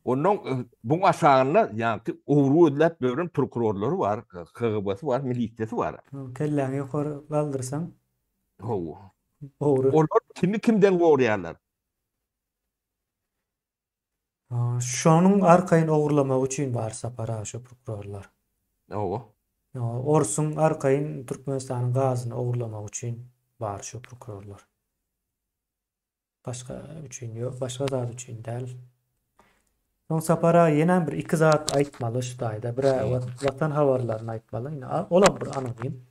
Ondan buň aşagynda ýaňky ogry gözläp ýören prokurorlary bar, KGB-si bar, milisiýasy bar. Kelläňi ýokary galdyrsaň. Hawa. Ogry. Olar kimi kimden gorýarlar? Şonuň arkaýyn ogurlamagy üçin bar Sapar aga şo prokurorlar. Hawa. Orsuň arkaýyn Türkmenistanyň gazyny ogurlamagy üçin bar şo prokurorlar. Başga üçin ýok, başga zat üçin däl. Soň Sapar aga ýenem bir iki zat aýtmaly şu taýda. Bir watan habarlaryny aýtmaly. Ine olam bir anonim.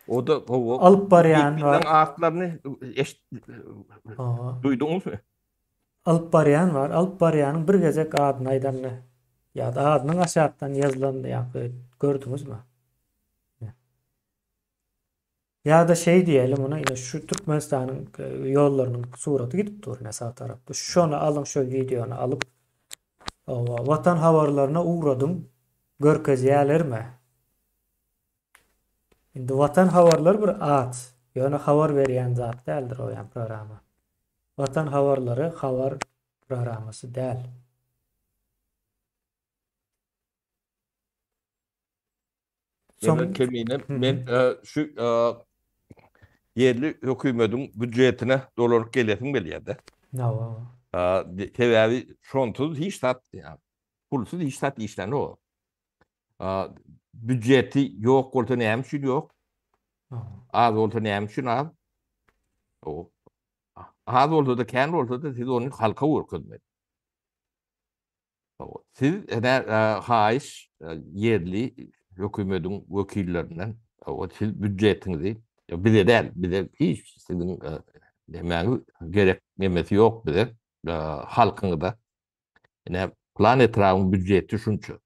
O da hawa. Alyp barýan bar. Atlaryny eşit duýduňyzmy? Alyp barýan bar. Alyp barýanyň bir gezek adyny aýdanyny ýa-da adynyň aşakdan ýazylanyny ýa-da gördüňizmi? Ýa-da şeý diýeli muny ine şu Türkmenistanyň e, ýollarynyň suraty gidip dur ine sag tarapda. Şony alyň şo wideony alyp owa, Watan habarlaryna ugradyň görkezýälermi? Indi Watan habarlary bir at, ýöne habar berýän zat däldir o ýan programma. Watan habarlary habar programmasy däl. Soň kemine men e, şu e, ýerli hökümetiň býujetine dolanyp gelesim gelýär-de. Hawa. Sebäbi şonsuz hiç zat, pulsuz hiç zat işlenok. Býujeti ýok bolsa näme üçin ýok? Az bolsa näme üçin az? O az bolsa-da, kän bolsa-da siz ony halka görkezmeli. Siz ene haýyş ýerli hökümetiň wekillerinden siz býujetiňizi bize däl, bize hiç siziň nemäňiz gerek nemesi ýok bize halkyňyza. Ine plan etrabyň býujeti şunça.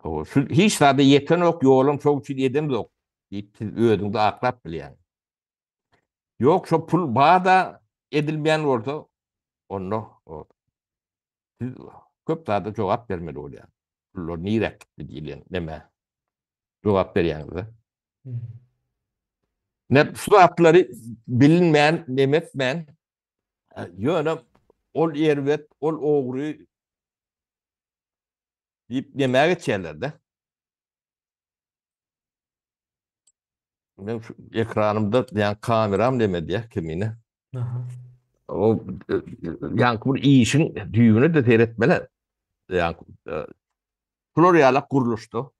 O şu hiç zada ýetenok, ýolam şoň üçin edemzok diýip siz özüňizi aklap bilýäňiz. Ýok, şo pul bar-da edilmeýän bolsa, onda siz köp zada jogap bermeli bolýar. Pullar nirä gitdi diýlen neme jogap berýäňiz-de. Ne şu zatlary bilinmän, neme etmän, ýöne ol erbet, ol ogry diýip nämä geçýärler-de. Men şu ekranymda ýa kameram neme diýär kemine. Aha. O ýa bir işiň düýbüne de seretmeli. Ýa şular ýaly gurluşda.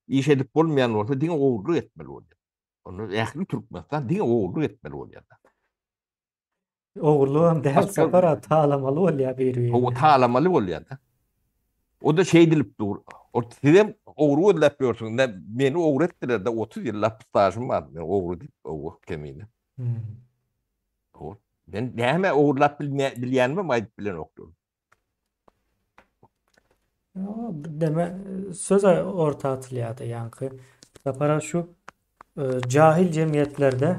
Iş edip bolmaýan bolsa diňe ogurlyk etmeli bolýar. Onda ähli Türkmenistan diňe ogurlyk etmeli bolýar. Ogurlygam däl Sapar talamaly bolýar bir-birini. Hawa talamaly bolýar-da. O-da şeýdilip dur. O sizem ogry gözläp ýörsüňiz. Ne meni ogry etdiler-de 30 ýyllap stažym bar. Men ogry diýip, owa, kemine. Hmm. Men näme ogurlap bilýänimem aýdyp bilenokdym. Deme söz orta atylýardy ýaňky. Sapara şu e, jahil jemgyýetlerde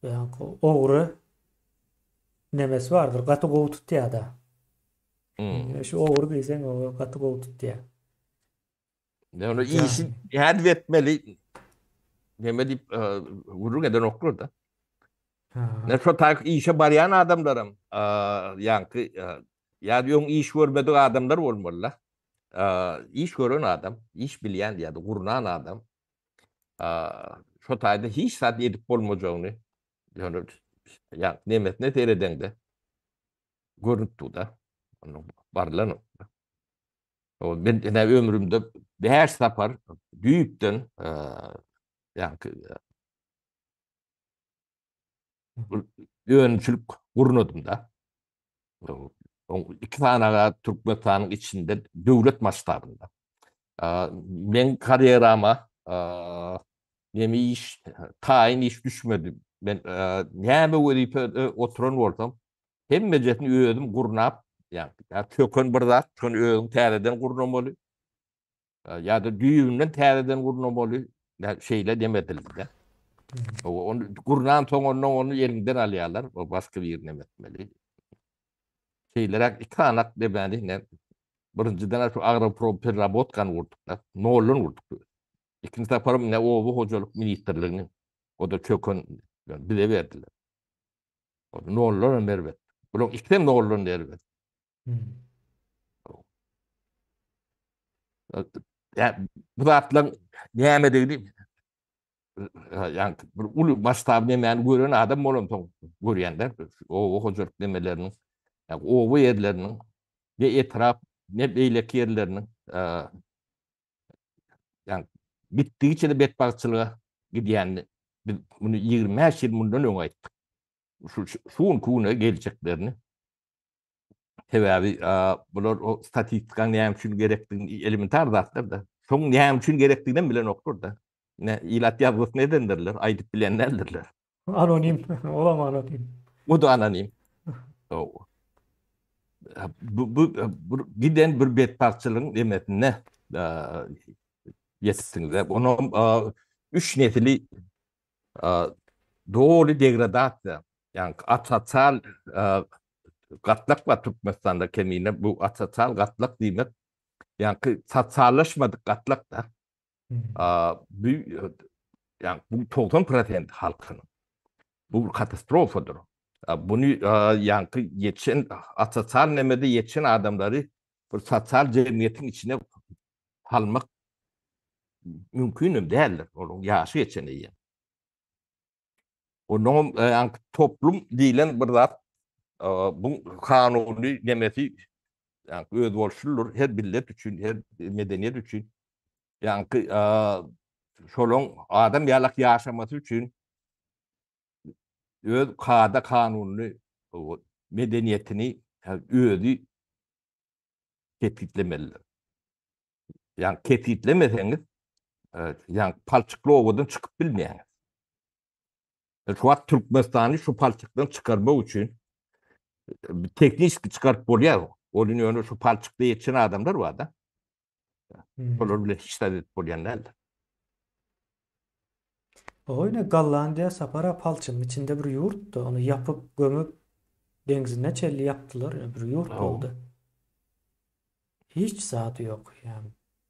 ýaňky ogry nemesi bardyr. Gaty gowy tutýar-da. Hmm. Şu ogry diýseň, o gaty gowy tutýar. Ýöne işi nädip etmeli? Neme diýip e, gürrüň edenoklar da. Ne şo taýk işe barýan adamlaram, e, ýaňky e, ýa öň iş görmedik adamlar bolmaly-da. Iş gören adam, iş bilýän ýa-da gurnan adam şo taýda hiç zat edip bolmajagyny ýöne ýa nemesine seredeňde görnüp dur-da. Onuň barylan. O men ine ömrümde 5 sapar düýpden ýa-da önümçilik gurnadym da. Iki sanaga Türkmenistanyň içinde döwlet masştabynda. Men karýerama neme iş, taýyn iş düşmedi. Men näme wezipe oturan bolsam, hemmejesini özüm gurnap, ýa çöken bir zat, şony özüň täzeden gurnamaly. Ýa-da düýbünden täzeden gurnamaly. Şeýle demedildi. Ony gurnan soň ondan ony eliňden alýarlar. O başga birine etmeli. Şeýleräk iki sanak demeli. Ne birinjiden şu agroprompererabotkany gurduk. Noldan gurduk. Ikinji saparym ne oba hojalyk ministrligini o da çöken bize berdiler. O noldan hem erbet. Bular ikisem noldan erbet. Ya, bu zatlaryň nämedigini ýa bir uly masştab nemäni gören adam bolansoň görýänler oba hojalyk nemeleriniň ýa oba ýerleriniň ne etrap ne beýleki ýerleriniň ýa gitdigiçe de betbagtçylyga gidýänini biz muny 25 ýyl mundan öň aýtdyk. Şu şu günki güne geljeklerini Sebäbi bular o statistikanyň näme üçin gerekdigini elementar zatlar da. Şoň näme üçin gerekdigini hem bilenoklar da. Ne ilat ýazgysyny edendirler, aýdyp bilen däldirler. Anonim, olam anonim. O da anonim. Bu, bu, bu giden bir betbagtçylygyň nemesinde ýetipsiňiz. Onuň üç nesili doly degradasiýa, ýagny asosial gatlak bar Türkmenistanda kemine bu asosial gatlak diýmek, ýagny sosiallaşmadyk gatlak da. Bu ýagny bu 90% halkynyň. Bu katastrofadyr. Bunu ýagny ýetişen asosial nemede ýetişen adamlary bir sosial jemgyýetiň içine salmak mümkin hem däldir. Onuň ýaşy geçen eýýäm. Onuň hem e, toplum diýlen bir zat e, bu kanuny nemesi ýa özboluşlydyr her millet üçin, her medeniýet üçin. Ýa-ni e, şolaň adam ýalak ýaşamasy üçin öz kada kanunyny, medeniýetini özi kesgitlemelidir. Ýagny kesgitlemeseňiz, ýagny palçykly obadan çykyp bilmeýäňiz. Şu wagt Türkmenistany şu palçykdan çykarmak üçin tehniki çykaryp bolýar. Ol ýöne şu palçykda ýetişen adamlar bar-da. Hmm. Olar bilen hiç zat edip bolýan däldir. O ýene Gollandiýa sapara palçygyň içinde bir ýurtdy. Ony ýapyp, gömüp, deňzine çenli ýapdylar. Ýa bir ýurt boldy. Hiç zady ýok ýa.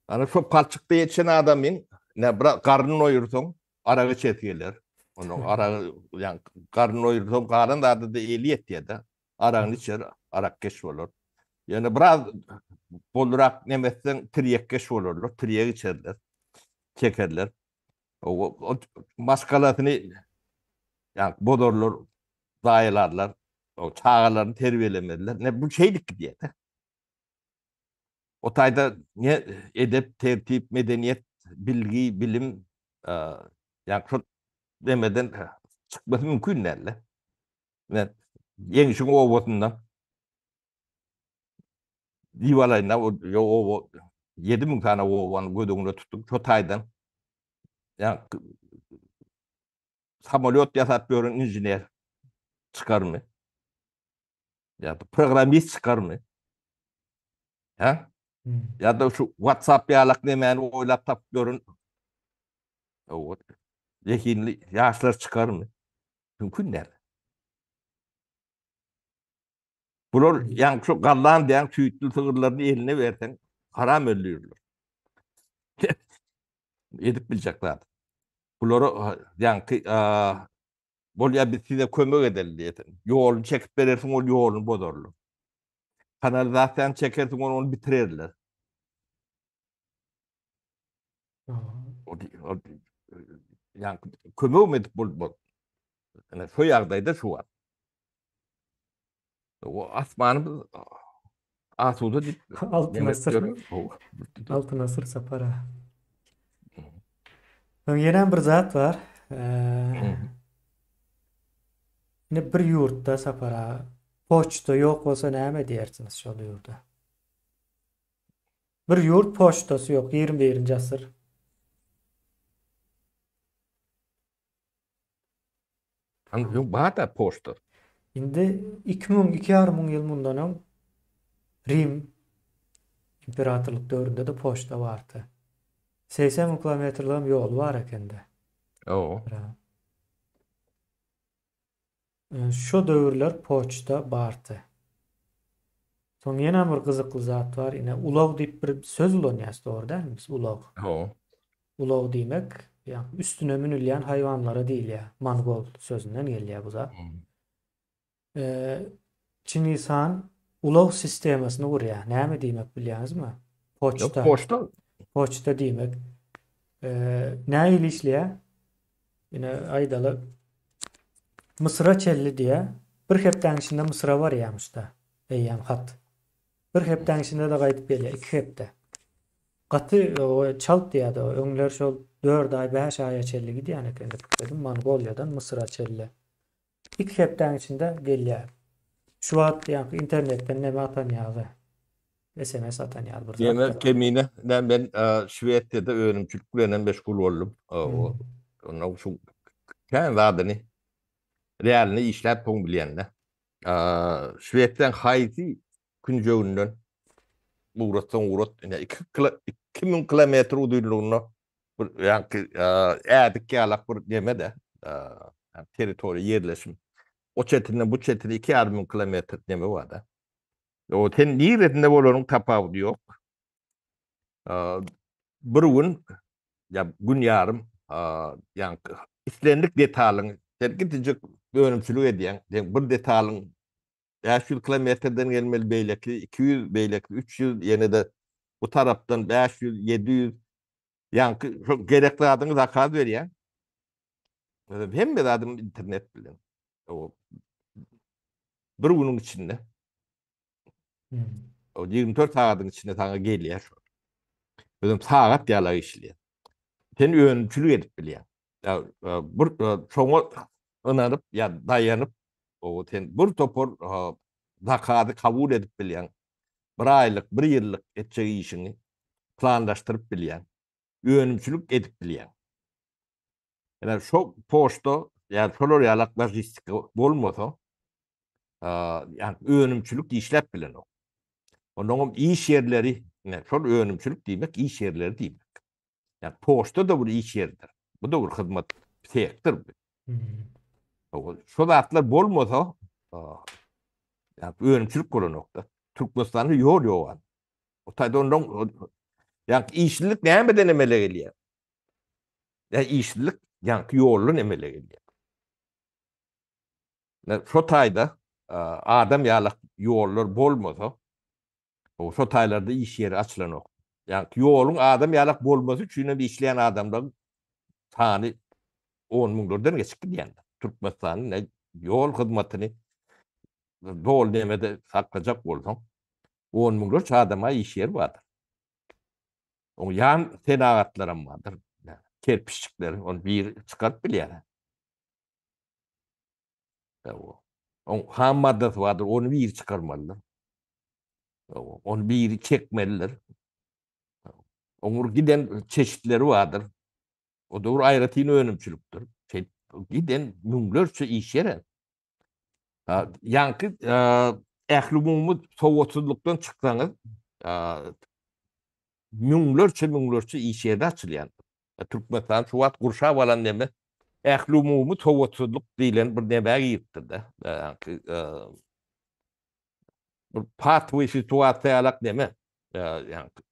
Ana şo palçykda ýetişen adamyň ne bir garnyny doýursaň arak içesi geler. Onuň aragy ýa garnyny doýursaň galan zady-da eli ýetýär-de. Aragyny içer, arakkeş bolar. Ýöne biraz bolrak neme etseň tirýekkeş bolarlar, tirýek içerler, çekerler. O, maşgalasyny ýa bozarlar, zaýalarlar, o çagalaryny terbiýelemezler. Ne bu şeýdip gidýär. O taýda ne edep, tertip, medeniýet. bilgi, bilim, ýa şol demeden çykmasy mümkin däl-de. Men Ýeňşiň obasynda diýip alaýyn-da, o oba 7000 sany obany göz öňünde tutdum. Şo taýdan ýa samolýot ýasap ýören inžener çykarmy? Ýa-da programmist çykarmy? Ha? Hmm. Ýa-da şu WhatsApp ýalak nemäni oýlap tapyp ýören zehinli ýaşlar çykarmy? Mümkin däl. Bular ýaňky şu Gollandiýanyň süýtli sygyrlaryny eline berseň, haram öldürirler. Edip biljek zat. Bulara ýaňky bolýa biz size kömek edeli diýesen. Ýoluny çekip berersiň, ol ýoluny bozarlar. Kanalizasiýany çekersiň, ol ony bitirerler. Ýaňky kömegem edip bolmaz. Ine şu ýagdaýda şu wagt. O asmanymyz asuda diýip Altyn asyr. Altyn asyr Sapar aga. Soň ýene bir zat bar. Ine bir ýurtda Sapar aga poçta ýok bolsa näme diýersiňiz şol ýurda? Bir ýurt poçtasy ýok, 21-nji asyr. Hany ýok bar-da poçta. Indi 2000, 2500 ýyl mundan öň Rim imperatorlyk döwründe-de poçta bardy. 80 müň kilometrligem ýoly bar ekende. Hawa. Şo döwürler poçta bardy. Soň ýene bir gyzykly zat bar. Ine ulag diýip bir söz ulanýas, dogry dälmi biz ulag. Hawa. Ulag diýmek, ýagny üstüne münülýän haýwanlara diýilýär. Mongol sözünden gelýär bu zat. Çingiz han ulag sistemasyny gurýar. Näme diýmek bilýäňizmi? Poçta. Poçta. Poçta diýmek. Nähili işleýär? Ine aýdaly Mysyra çelli diýä. Bir hepdäň içinde Mysyra barýamyşda. Eýýäm hat. Bir hepdäň içinde-de gaýdyp gelýär. Iki hepde. Gaty çalt diýýärdi. Öňler şol 4 aý, 5 aýa çelli gidýän eken diýip pikirledim. Mongoliýadan Mysyra çelli. Iki hepdäň içinde gelýär. Şu wagt ýaňky internetden neme atan ýaly. SMS atan ýaly bir zat. Ýene Kemine, men men Şwesiýada önümçilik bilen hem meşgul boldum. Ondan şu kän zadyny realny işläp soň bilýän-de. Şwesiýanyň haýsy künjeginden ugratsaň ugrat, ine 2000 kilometr uzynlygynda bir ýaňky ädik ýalak bir neme-de, territoriýa ýerleşim. O çetinden bu çetine 2,5 müň kilometr neme bar-da. O sen niresinde bolanyň tapawudy ýok. Bir gün ýa gün ýarym ýaňky islendik detalyň sen gidijek önümçilik edýäň. Sen bir detalyň 500 kilometrden gelmeli, beýleki 200, beýleki 300, ýene-de bu tarapdan 500, 700 ýaňky şo gerek zadyňy zakaz berýäň. Hemme zadym internet bilen. O bir günüň içinde. Hmm. O 24 sagatyň içinde sana gelýär şol. Özüm sagat ýala işleýär. Sen önümçilik edip bilýän. Ya, e, bir e, şoňa ynanyp ýa daýanyp o sen bir topar e, zakazy kabul edip bilýän. Bir aýlyk, bir ýyllyk etjek işiňi planlaşdyryp bilýän. Önümçilik edip bilýän. Ýa şo poçta, ýa şolar ýalak logistika bolmasa, ýa önümçilik işläp bilenok. Ondan hem iş ýerleri, ine şol önümçilik diýmek iş ýerleri diýmek. Ýa poçta da bir iş ýeridir. Bu da bir hyzmat sektor. Hmm. Şo zatlar bolmasa, ýa önümçilik bolanokda. Türkmenistanda ýol ýok. O taýda ondan ýa işlilik nämeden emele gelýär? Ýa işsizlik ýaňky ýoldan emele gelýär. Şo taýda adam ýalak ýollar bolmasa, o şo taýlarda iş ýeri açylanok. Ýaňky ýoluň adam ýalak bolmasy üçin hem işleýän adamlaryň sany on müňlerden geçip gidýär. Türkmenistanyň ýol hyzmatyny doly nemede saklajak bolsaň, on müňlerçe adama iş ýeri bardyr. Oň ýan senagatlaram bardyr. Kerpiçjikleri, ony biri çykaryp bilýär. Oň ham maddasy bardyr, ony biri çykarmalydyr. Ony biri çekmelidir. Oň bir giden çeşitleri bardyr. O da bir aýratyn önümçilikdir. Şeýdip giden müňlerçe iş ýeri. Ýaňky ählumumy sowatsyzlykdan çyksaňyz, müňlerçe müňlerçe iş ýeri açylýar. Türkmenistan şu wagt gurşap alan neme ählumumy sowatsyzlyk diýlen bir nemä giripdir-de. Ýaňky bir patwy situasiýa ýalak neme. Ýaňky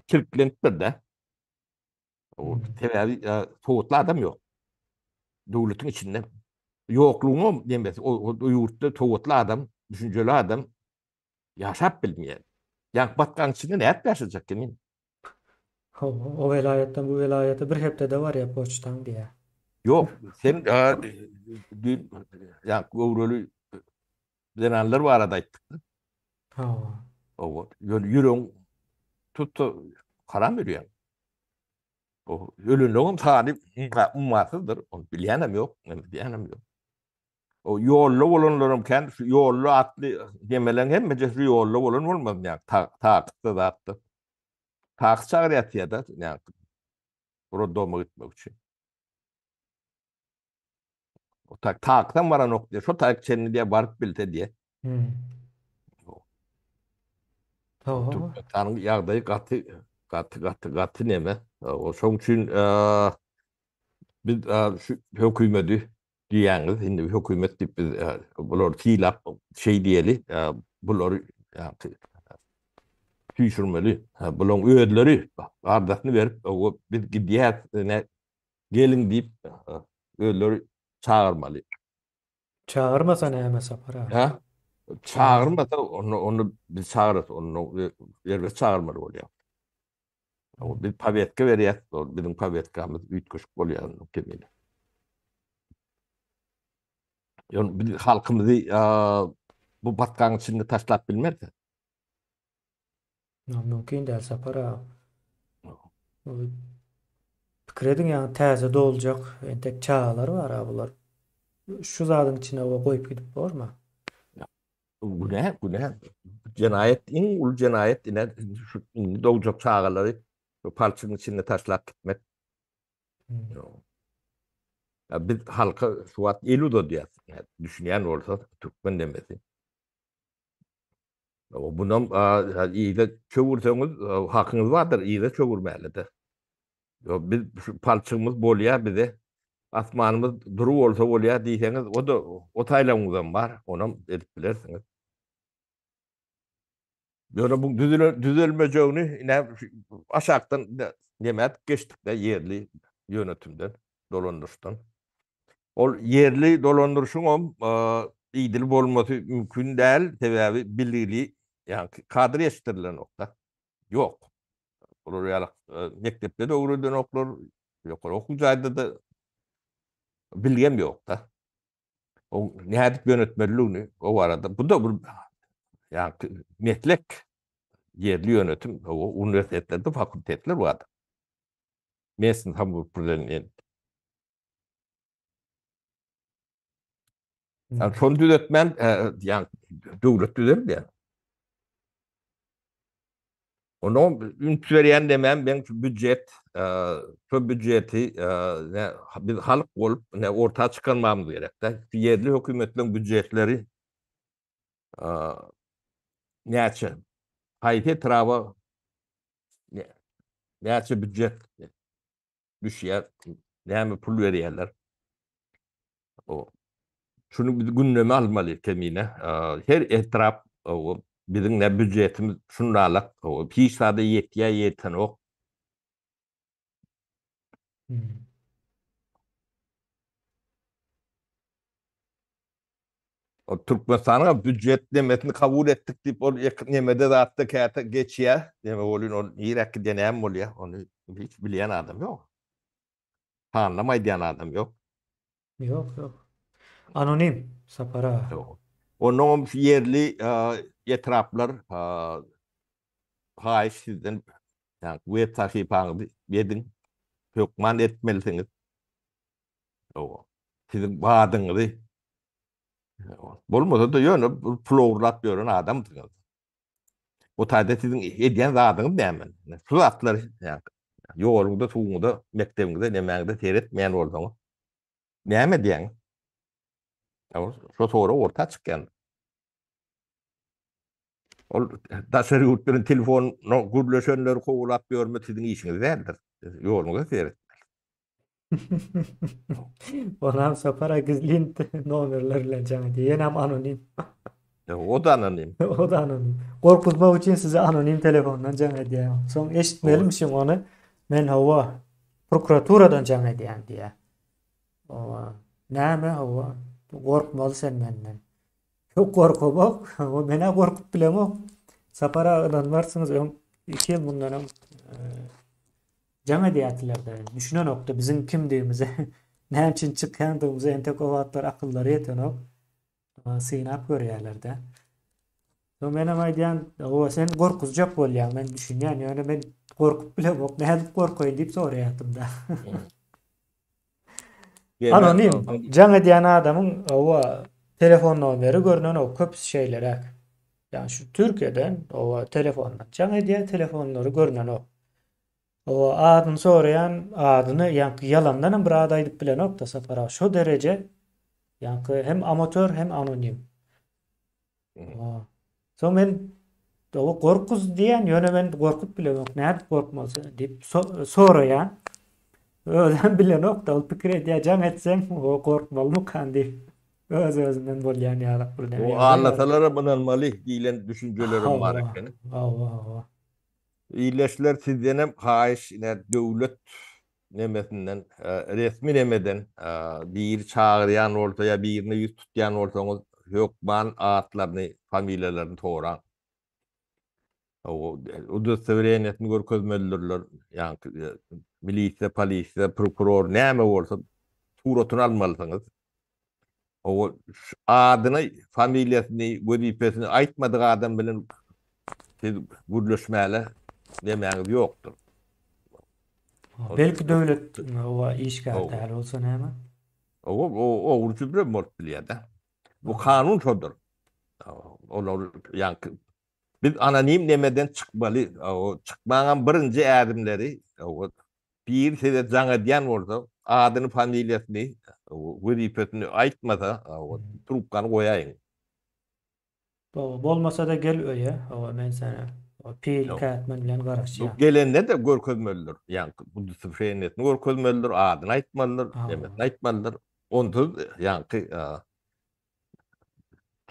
çirklenipdir-de. Sebäbi sowatly adam ýok. Döwletiň içinde ýoklugyň demesi, o ýurtda sowatly adam, düşünjeli adam ýaşap bilmeýär. Ýa batgaň içinde nädip ýaşajak kimin? Hawa, o welaýatdan bu welaýata bir hepdede barýar poçtaň diýýär. Ýok, sen düýn ýa göwreli zenanlar barada aýtdyk. Hawa. Hawa, ýöne ýüregiň tutsa haram ölýäň. O ölenleriň sany ummasyzdyr. Ony bilýänem ýok, näme diýýänem ýok. O ýolda bolanlaram kän, şu ýolda atly nemeleň hemmesi şu ýolda bolan bolmaz, ýa takykda zatda. Taky çagyrýar ýa-da, ýa rodoma gitmek üçin. O tak takdan baranok diýe, şo tak çenli diýe baryp bilse diýe. Hmm. Türkmenistanyň ýagdaýy gaty gaty gaty gaty neme. O şoň üçin biz şu hökümeti diýýäňiz, indi hökümet diýip biz bulary sylap şeý diýeli, bulary süýşürmeli. Bularyň özleri arzasyny berip, biz gidýäs, geliň diýip özleri çagyrmaly. Çagyrmasa näme Sapar aga? Ha? Çagyrmasa onu onu biz çagyrarys, onu erbet çagyrmaly bolýar. O biz powetka berýäs, ol biziň powetkamyz üýtgeşik bolýar onuň kemini. Ýöne biz halkymyzy bu batgaň içinde taşlap bilmeris. Ýa mümkin däl Sapar aga. Pikir ediň ýaňy täze doljak entek çagalar bar a bular. Şu zadyň içine goýup gidip borma? Günä, günä. Jenaýat, iň uly jenaýat ine şu indi dogjak çagalary şu palçygyň içinde taşlap gitmek. Ya biz halka şu wagt el uzadýas. Düşünýän bolsa türkmen demesi. Bunam yza çöwürseňiz hakyňyz bardyr yza çöwürmäli-de. Biz şu palçygymyz bolýar bize. Asmanymyz dury bolsa bolýar diýseňiz, o-da o saýlawyňyzam bar, onam edip bilersiňiz. Ýöne bu düzelmejegini ine aşakdan neme edip geçdik-de ýerli ýönetimden, dolandyryşdan. Ol ýerli dolandyryşyňam idili bolmasy mümkin däl, sebäbi bilgili, ýagny kadr ýetişdirilenok-da. Ýok. Olar ýaly mekdepde-de öwredenoklar, ýokary okuw jaýda-da bilgem ýok-da. O nädip ýönetmelidigini o barada bu-da bir ýagny meslek ýerli ýönetim, o uniwersitetlerde fakultetler bar. Местный самоуправление. Yani şony düzetmän, yani döwlet düzelmeýär. Onuň üns berýän demem ben şu býujet, şu býujeti biz halk bolup ne orta çykarmamyz gerek-de. Şu ýerli hökümetleriň býujetleri näçe? Haýsy etraba näçe býujet düşýär, näme pul berýärler. O şuny biz gündeme almaly kemine. Her etrap o biziň ne býujetimiz şundalak, o hiç zada ýetýär, ýetenok. Hmm. O Türkmenistanyň býujet nemesini kabul etdik diýip ol nemede zatda käte geçýär. Neme bolýar ol niräk gidýär näme bolýar ony hiç bilýän adam ýok. Sanlam aýdýan adam ýok. Ýok ýok. Anonim Sapar aga. Ýok. Onnoňam şu ýerli etraplar haýyş sizden. Ýa web sahypaňyzy ediň. Hökman etmelisiňiz. Hawa. Siziň badyňyzy bolmasa-da ýöne pul ogurlap ýören adamsyňyz. Bu taýda siziň edýän zadyňyz näme? Şu zatlary ýoluňda, suwuňda, mekdebiňizde, nemäňizde seretmeýän bolsaňyz, näme edýäňiz? Şo sorag orta çykýan. Ol daşary ýurt bilen telefon gürleşenleri kowalap ýörmek siziň işiňiz däldir. Ýoluňyza seretmeli. Onam Sapara gizlin nomerler bilen jaň edýär. Ýenäm anonim. O-da anonim. O-da anonim. Gorkuzmak üçin size anonim telefondan jaň edýär. Soň eşitmelimişiň ony. Men hawa, prokuraturadan jaň edýän diýýär. Hawa. Näme hawa? Gorkmaly sen menden. Ýok gorkamok. Hawa men-ä gorkup bilemok. Sapar aga ynanmarsyňyz öň 2 ýyl mundan öň jaň edýärdiler-de. Düşünenokdy biziň kimdigimize, näme üçin çykýandygymyza entek o wagtlar akyllary ýetenok. Synap görýärler-de. Soň menem aýdýan, hawa sen gorkuzjak bolýaň, men düşünýän, ýöne men gorkup bilemok, nädip gorkaýyn diýip soraýardym-da. Anonim. Jaň edýän adamyň hawa telefon nomeri görnenok, köpüsi şeýleräk. Ýagny şu Türkiýeden hawa telefondan jaň edýär, telefonlary görnenok. Hawa adyny soraýan, adyny ýaňky ýalandanam bir at aýdyp bilenok-da Sapar aga. Şo dereje ýaňky hem amatör hem anonim. Soň men Hawa gorkuz diýýän, ýöne men gorkup bilemok, nädip gorkmaly sen diýip soraýan. Özem bilenok-da, ol pikir edýär, jaň etsem, o gorkmalymykan diýip. Öz-özünden bolýan ýalak bir näme. O allasalaram ynanmaly diýlen düşünjelerim bar ekeni. Hawa, hawa. Ildeşler sizdenem haýyş ine döwlet nemesinden resmi nemeden biri çagyrýan bolsa ýa birine ýüz tutýan bolsaňyz hökman atlaryny familiýalaryny soraň. Udostowreniýasyny görkezmelidirler ýaňky milisiýa polisiýa prokuror näme bolsa suratyny almalysyňyz. Owo adyny, familiýasyny, wezipesini aýtmadyk adam bilen siz gürleşmäle nemäňiz ýokdur. Belki döwlet owa işgär däl bolsa näme? Owa, ogry jübürem bolup bilýär-de. Bu kanun şodur. Olar ýaňky biz anonim nemeden çykmaly. Çykmagyň birinji ädimleri Biri size jaň edýän bolsa, adyny, familiýasyny, wezipesini aýtmasa, trubkany goýaýyň. Bolmasa-da gel öýe, hawa men seni pil, kätmen bilen garaşýan. Gelende-de görkezmelidir, ýaňky udostowreniýesini görkezmelidir, adyny aýtmalydyr, nemesini aýtmalydyr. Onsuz ýaňky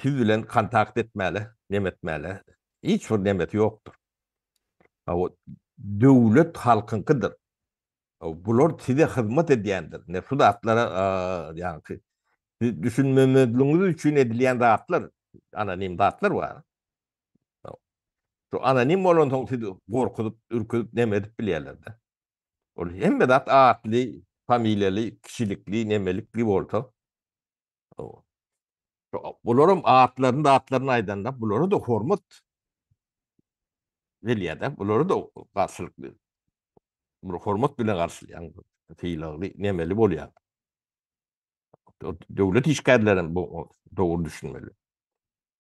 siz bilen kontakt etmäle, neme etmäle hiç bir nemesi ýokdur. Döwlet halkyňkydyr. Bular size hyzmat edýändir. Ne şu zatlara ýaňky siz düşünmemezligiňiz üçin edilýän zatlar, anonim zatlar bar. Şu anonim bolansoň sizi gorkuzyp, ürküzip neme edip bilýärler-de. Ol hemme zat atly, familiýaly, kişilikli, nemelikli bolsa. Bularam atlaryny zatlaryny aýdanda bulara-da hormat gelýär-de, bulara-da garşylykly bir hormat bilen garşylaýan, sylagly, nemeli bolýar. Döwlet işgärleri bu dogry düşünmeli.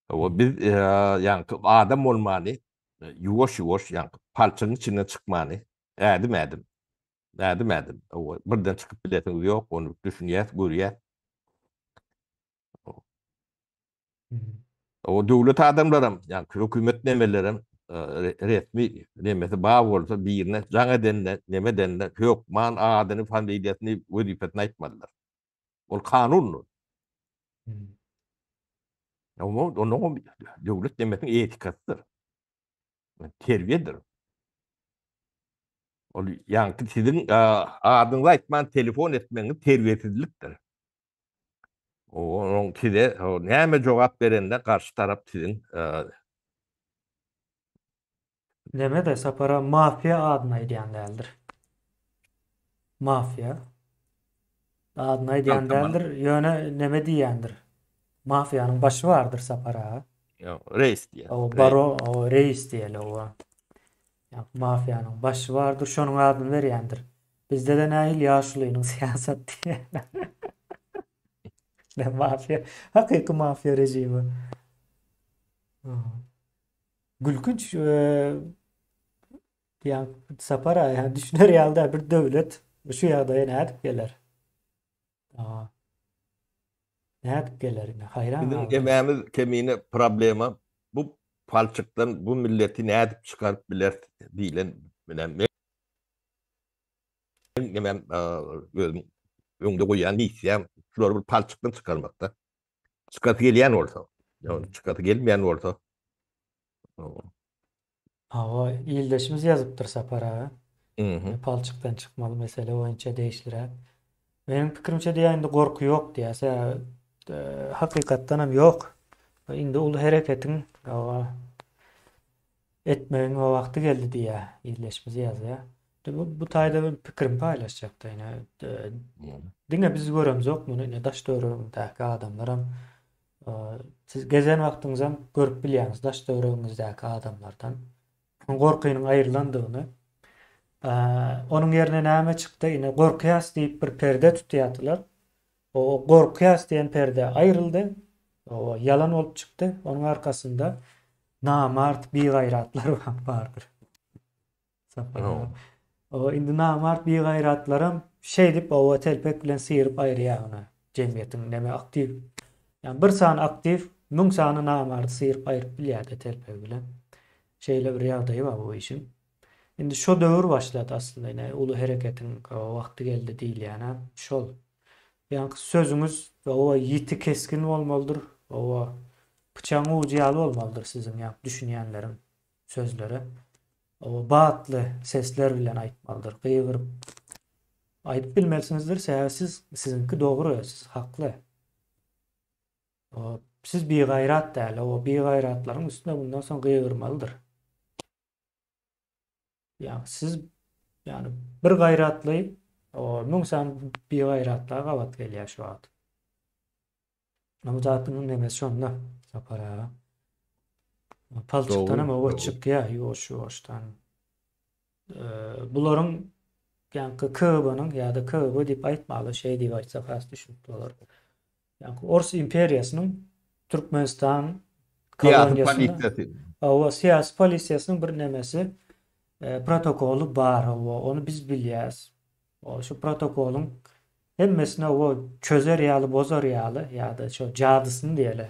O biz ýaňky adam bolmany, ýuwaş-ýuwaş ýaňky palçygyň içinden çykmany ädim-ädim Ädim-ädim. Birden çykyp bilesiňiz ýok, ony düşünýäs, görýäs. O döwlet adamlaram, ýagny hökümet nemelerem resmi nemesi bar bolsa birine jaň edende, neme edende hökman adyny, familiýasyny, wezipesini aýtmalydyr. Ol kanundyr. Onuň döwlet nemesiniň etikasydyr. Terbiýedir. Ol ýaňky siziň adyňyzy aýtman telefon etmegiňiz terbiýesizlikdir. Onuň size näme jogap berende garşy tarap siziň Neme-de Sapara mafiýa adyny aýdýan däldir. Mafiýa adyny aýdýan däldir, ýöne neme diýýändir. Mafiýanyň başy bardyr Sapar aga. Ýok, reis diýýär. Baro, reis diýeli owa. Ýa mafiýanyň başy bardyr, şonuň adyny berýändir. Bizde-de nähili ýaşulynyň syýasat diýýärler. Ne mafiýa, hakyky mafiýa režimi. Gülkünç ýa Sapar aga ýa düşüner ýaly däl bir döwlet şu ýagdaýa nädip geler? Nädip geler ine haýran Biziň emämiz kemine problema bu palçykdan bu milleti nädip çykaryp bileris diýlen bilen men nemem özüm öňde goýýan missiýam şulary bir palçykdan çykarmakda. Çykasy gelýän bolsa, ýa çykasy gelmeýän bolsa. Hawa, ildeşimiz ýazypdyr Sapar aga. Palçykdan çykmaly mesele boýunça degişliräk. Meniň pikirimçe diýýär indi gorky ýok diýýär. Sebäbi hakykatdan hem ýok. Indi uly hereketiň hawa etmegiň wagty geldi diýýär. Ildeşimiz ýazýar. Bu bu taýda bir pikirimi paýlaşjakda ine. Diňe biz göremzok muny ine daş töweregimizdäki adamlaram Siz gezen wagtyňyzam görüp bilýäňiz daş-töweregiňizdäki adamlardan gorkynyň aýrylandygyny. Onuň ýerine näme çykdy? Ine gorkýas diýip bir perde tutýardylar. O gorkýas diýen perde aýryldy. O ýalan bolup çykdy. Onuň arkasynda namart, bigaýratlar bardyr. Oba indi namart bigaýratlaram şeýdip oba telpek bilen syryp aýyrýar ony jemgyýetiň neme aktiw ýagny bir sany aktiw müň sany namardy syryp aýryp bilýärde telpegi bilen. Şeýle bir ýagdaýy bar bu işiň. Indi şo döwür başlady aslynda ine uly hereketiň wagty geldi diýilýänem şol. Ýaňky sözüňiz oba ýiti kesgin bolmalydyr oba pyçagyň ujy ýaly bolmalydyr siziň ýaňky düşünýänleriň sözleri. Batly sesler bilen aýtmalydyr. Gygyryp aýdyp bilmelisiňizdir, sebäbi siz siziňki dogry, siz hakly. Siz bigaýrat däl, o bigaýratlaryň üstüne bundan soň gygyrmalydyr. Ýa siz ýani bir gaýratly, o müň sany bigaýratla gabat gelýär şu wagt. Bu zatyň nemesi şonda Sapar aga. Palçykdan hem owa çykýar ýuwaş-ýuwaşdan. Bularyň ýaňky KGB-niň ýa-da KGB diýip aýtmaly, şeý diýip aýtsak has düşnükli bolar. Ýaňky Ors imperiýasynyň Türkmenistan koloniýasynyň Hawa, syýasy polisiýasynyň bir nemesi protokoly bar, hawa, ony biz bilýäs. Şu protokolyň Hemmesini o çözer ýaly bozar ýaly ýa-da şo jadysyny diýeli.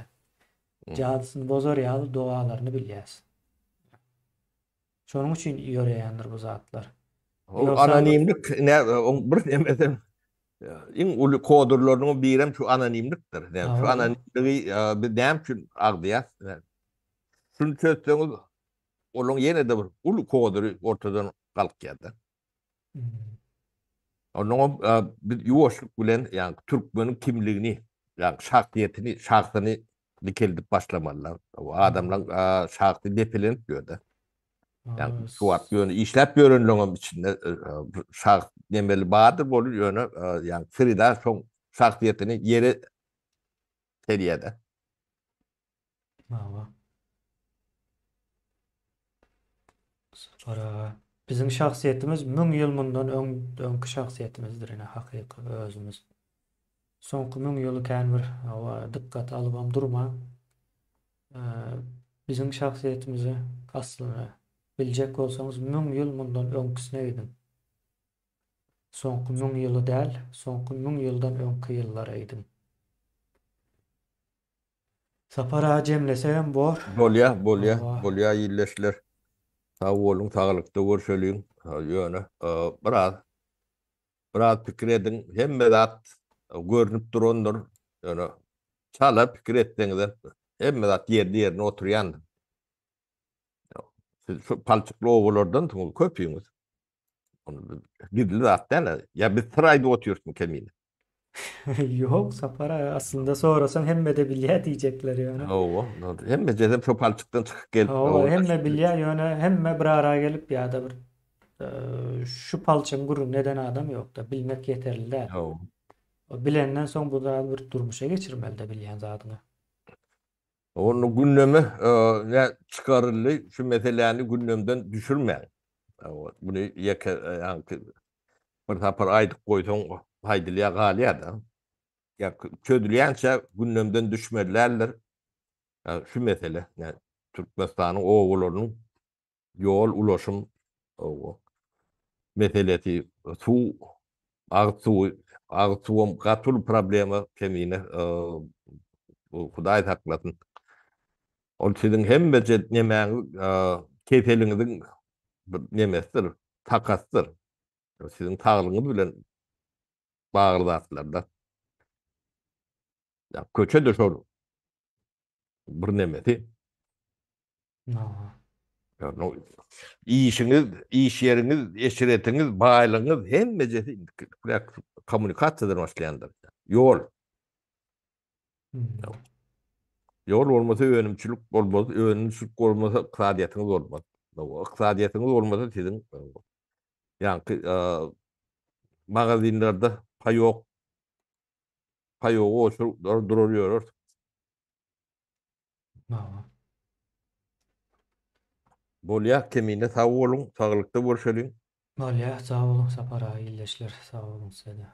Jadysyny bozar ýaly dogalaryny bilýäs. Şonuň üçin ýöreýändir bu zatlar. O anonimlik ne oň bir nemesem iň uly kodurlarynyň birem şu anonimlikdir. Şu anonimligi biz näme üçin agzaýas? Şuny çözseňiz olaň ýene-de bir uly kodury ortadan galkýar-da. Onnoňam biz ýuwaşlyk bilen, ýagny türkmeniň kimligini, ýagny şahsyýetini, şahsyny dikeldip başlamalylar. O adamlaryň şahsy depelenip ýörde. Ýagny şu wagt ýöne işläp ýörenleriňem içinde şahs nemeli bardyr bolup ýöne ýagny sreda şoň şahsyýetini ýere serýär-de. Hawa. Sapar aga. Biziň şahsyýetimiz müň ýyl mundan öň öňki şahsyýetimizdir ine hakyky özümiz. Soňky müň ýyly kän bir hawa dykgat alybam durman biziň şahsyýetimizi aslyny biljek bolsaňyz müň ýyl mundan öňküsine gidiň. Soňky müň ýyly däl, soňky müň ýyldan öňki ýyllara gidiň. Sapar aga jemlesegem bor. Bolýa, bolýa, bolýa ildeşler. Sag boluň, saglykda görşeliň. Ýöne biraz biraz pikir ediň. Hemme zat görnüp durandyr. Ýöne çala pikir etseňizem hemme zat ýerli-ýerine oturýandyr. Siz şu palçykly obalardansyňyz köpüňiz. Gizli zat däl. Ýa biz syr aýdyp otyrysmy kemine? Ýok, Sapar aga, aslynda sorasaň hemme-de bilýär diýjekler ýöne. Hawa, hemmejesem şo palçykdan çykyp gelip. Hawa, hemme bilýär, ýöne hemme bir ara gelip ýa-da bir şu palçygyň gürrüňini eden adam ýok-da, bilmek ýeterli däl. Hawa. Bilenden soň bu zady bir durmuşa geçirmeli-de bilýän zadyňy. Onda gündeme çykaryldy, şu meseläni gündemden düşürmäň. Muny ýeke ýaňky bir sapar aýdyp goýsaň aýdylýar galýar-da. Ýa çözülýänçä gündemden düşmeli däldir. Şu mesele, ýa Türkmenistanyň obalarynyň ýol ulaşym meselesi, suw, agyz suwy, agyz suwam gaty uly problema kemine, Hudaý saklasyn. Ol siziň hemmeje nemäňiz, keseliňiziň bir nemesidir, takasydyr. Siziň saglygyňyz bilen bagly zatlar-da. Köçe-de şol bir nemesi. Işiňiz, iş ýeriňiz, eşretiňiz, baýlygyňyz hemmejesi kommunikasiýadan başlaýandyr. Ýol. Ýol bolmasa önümçilik bolmaz, önümçilik bolmasa ykdysadyýetiňiz bolmaz. Ykdysadyýetiňiz bolmasa siziň ýaňky magazinlerde paýok paýogy oçuryp durar ýörersiň. Bolýa Kemine sag boluň, saglykda görşeliň. Bolýa, sag boluň Sapar aga ildeşler, sag boluň size-de.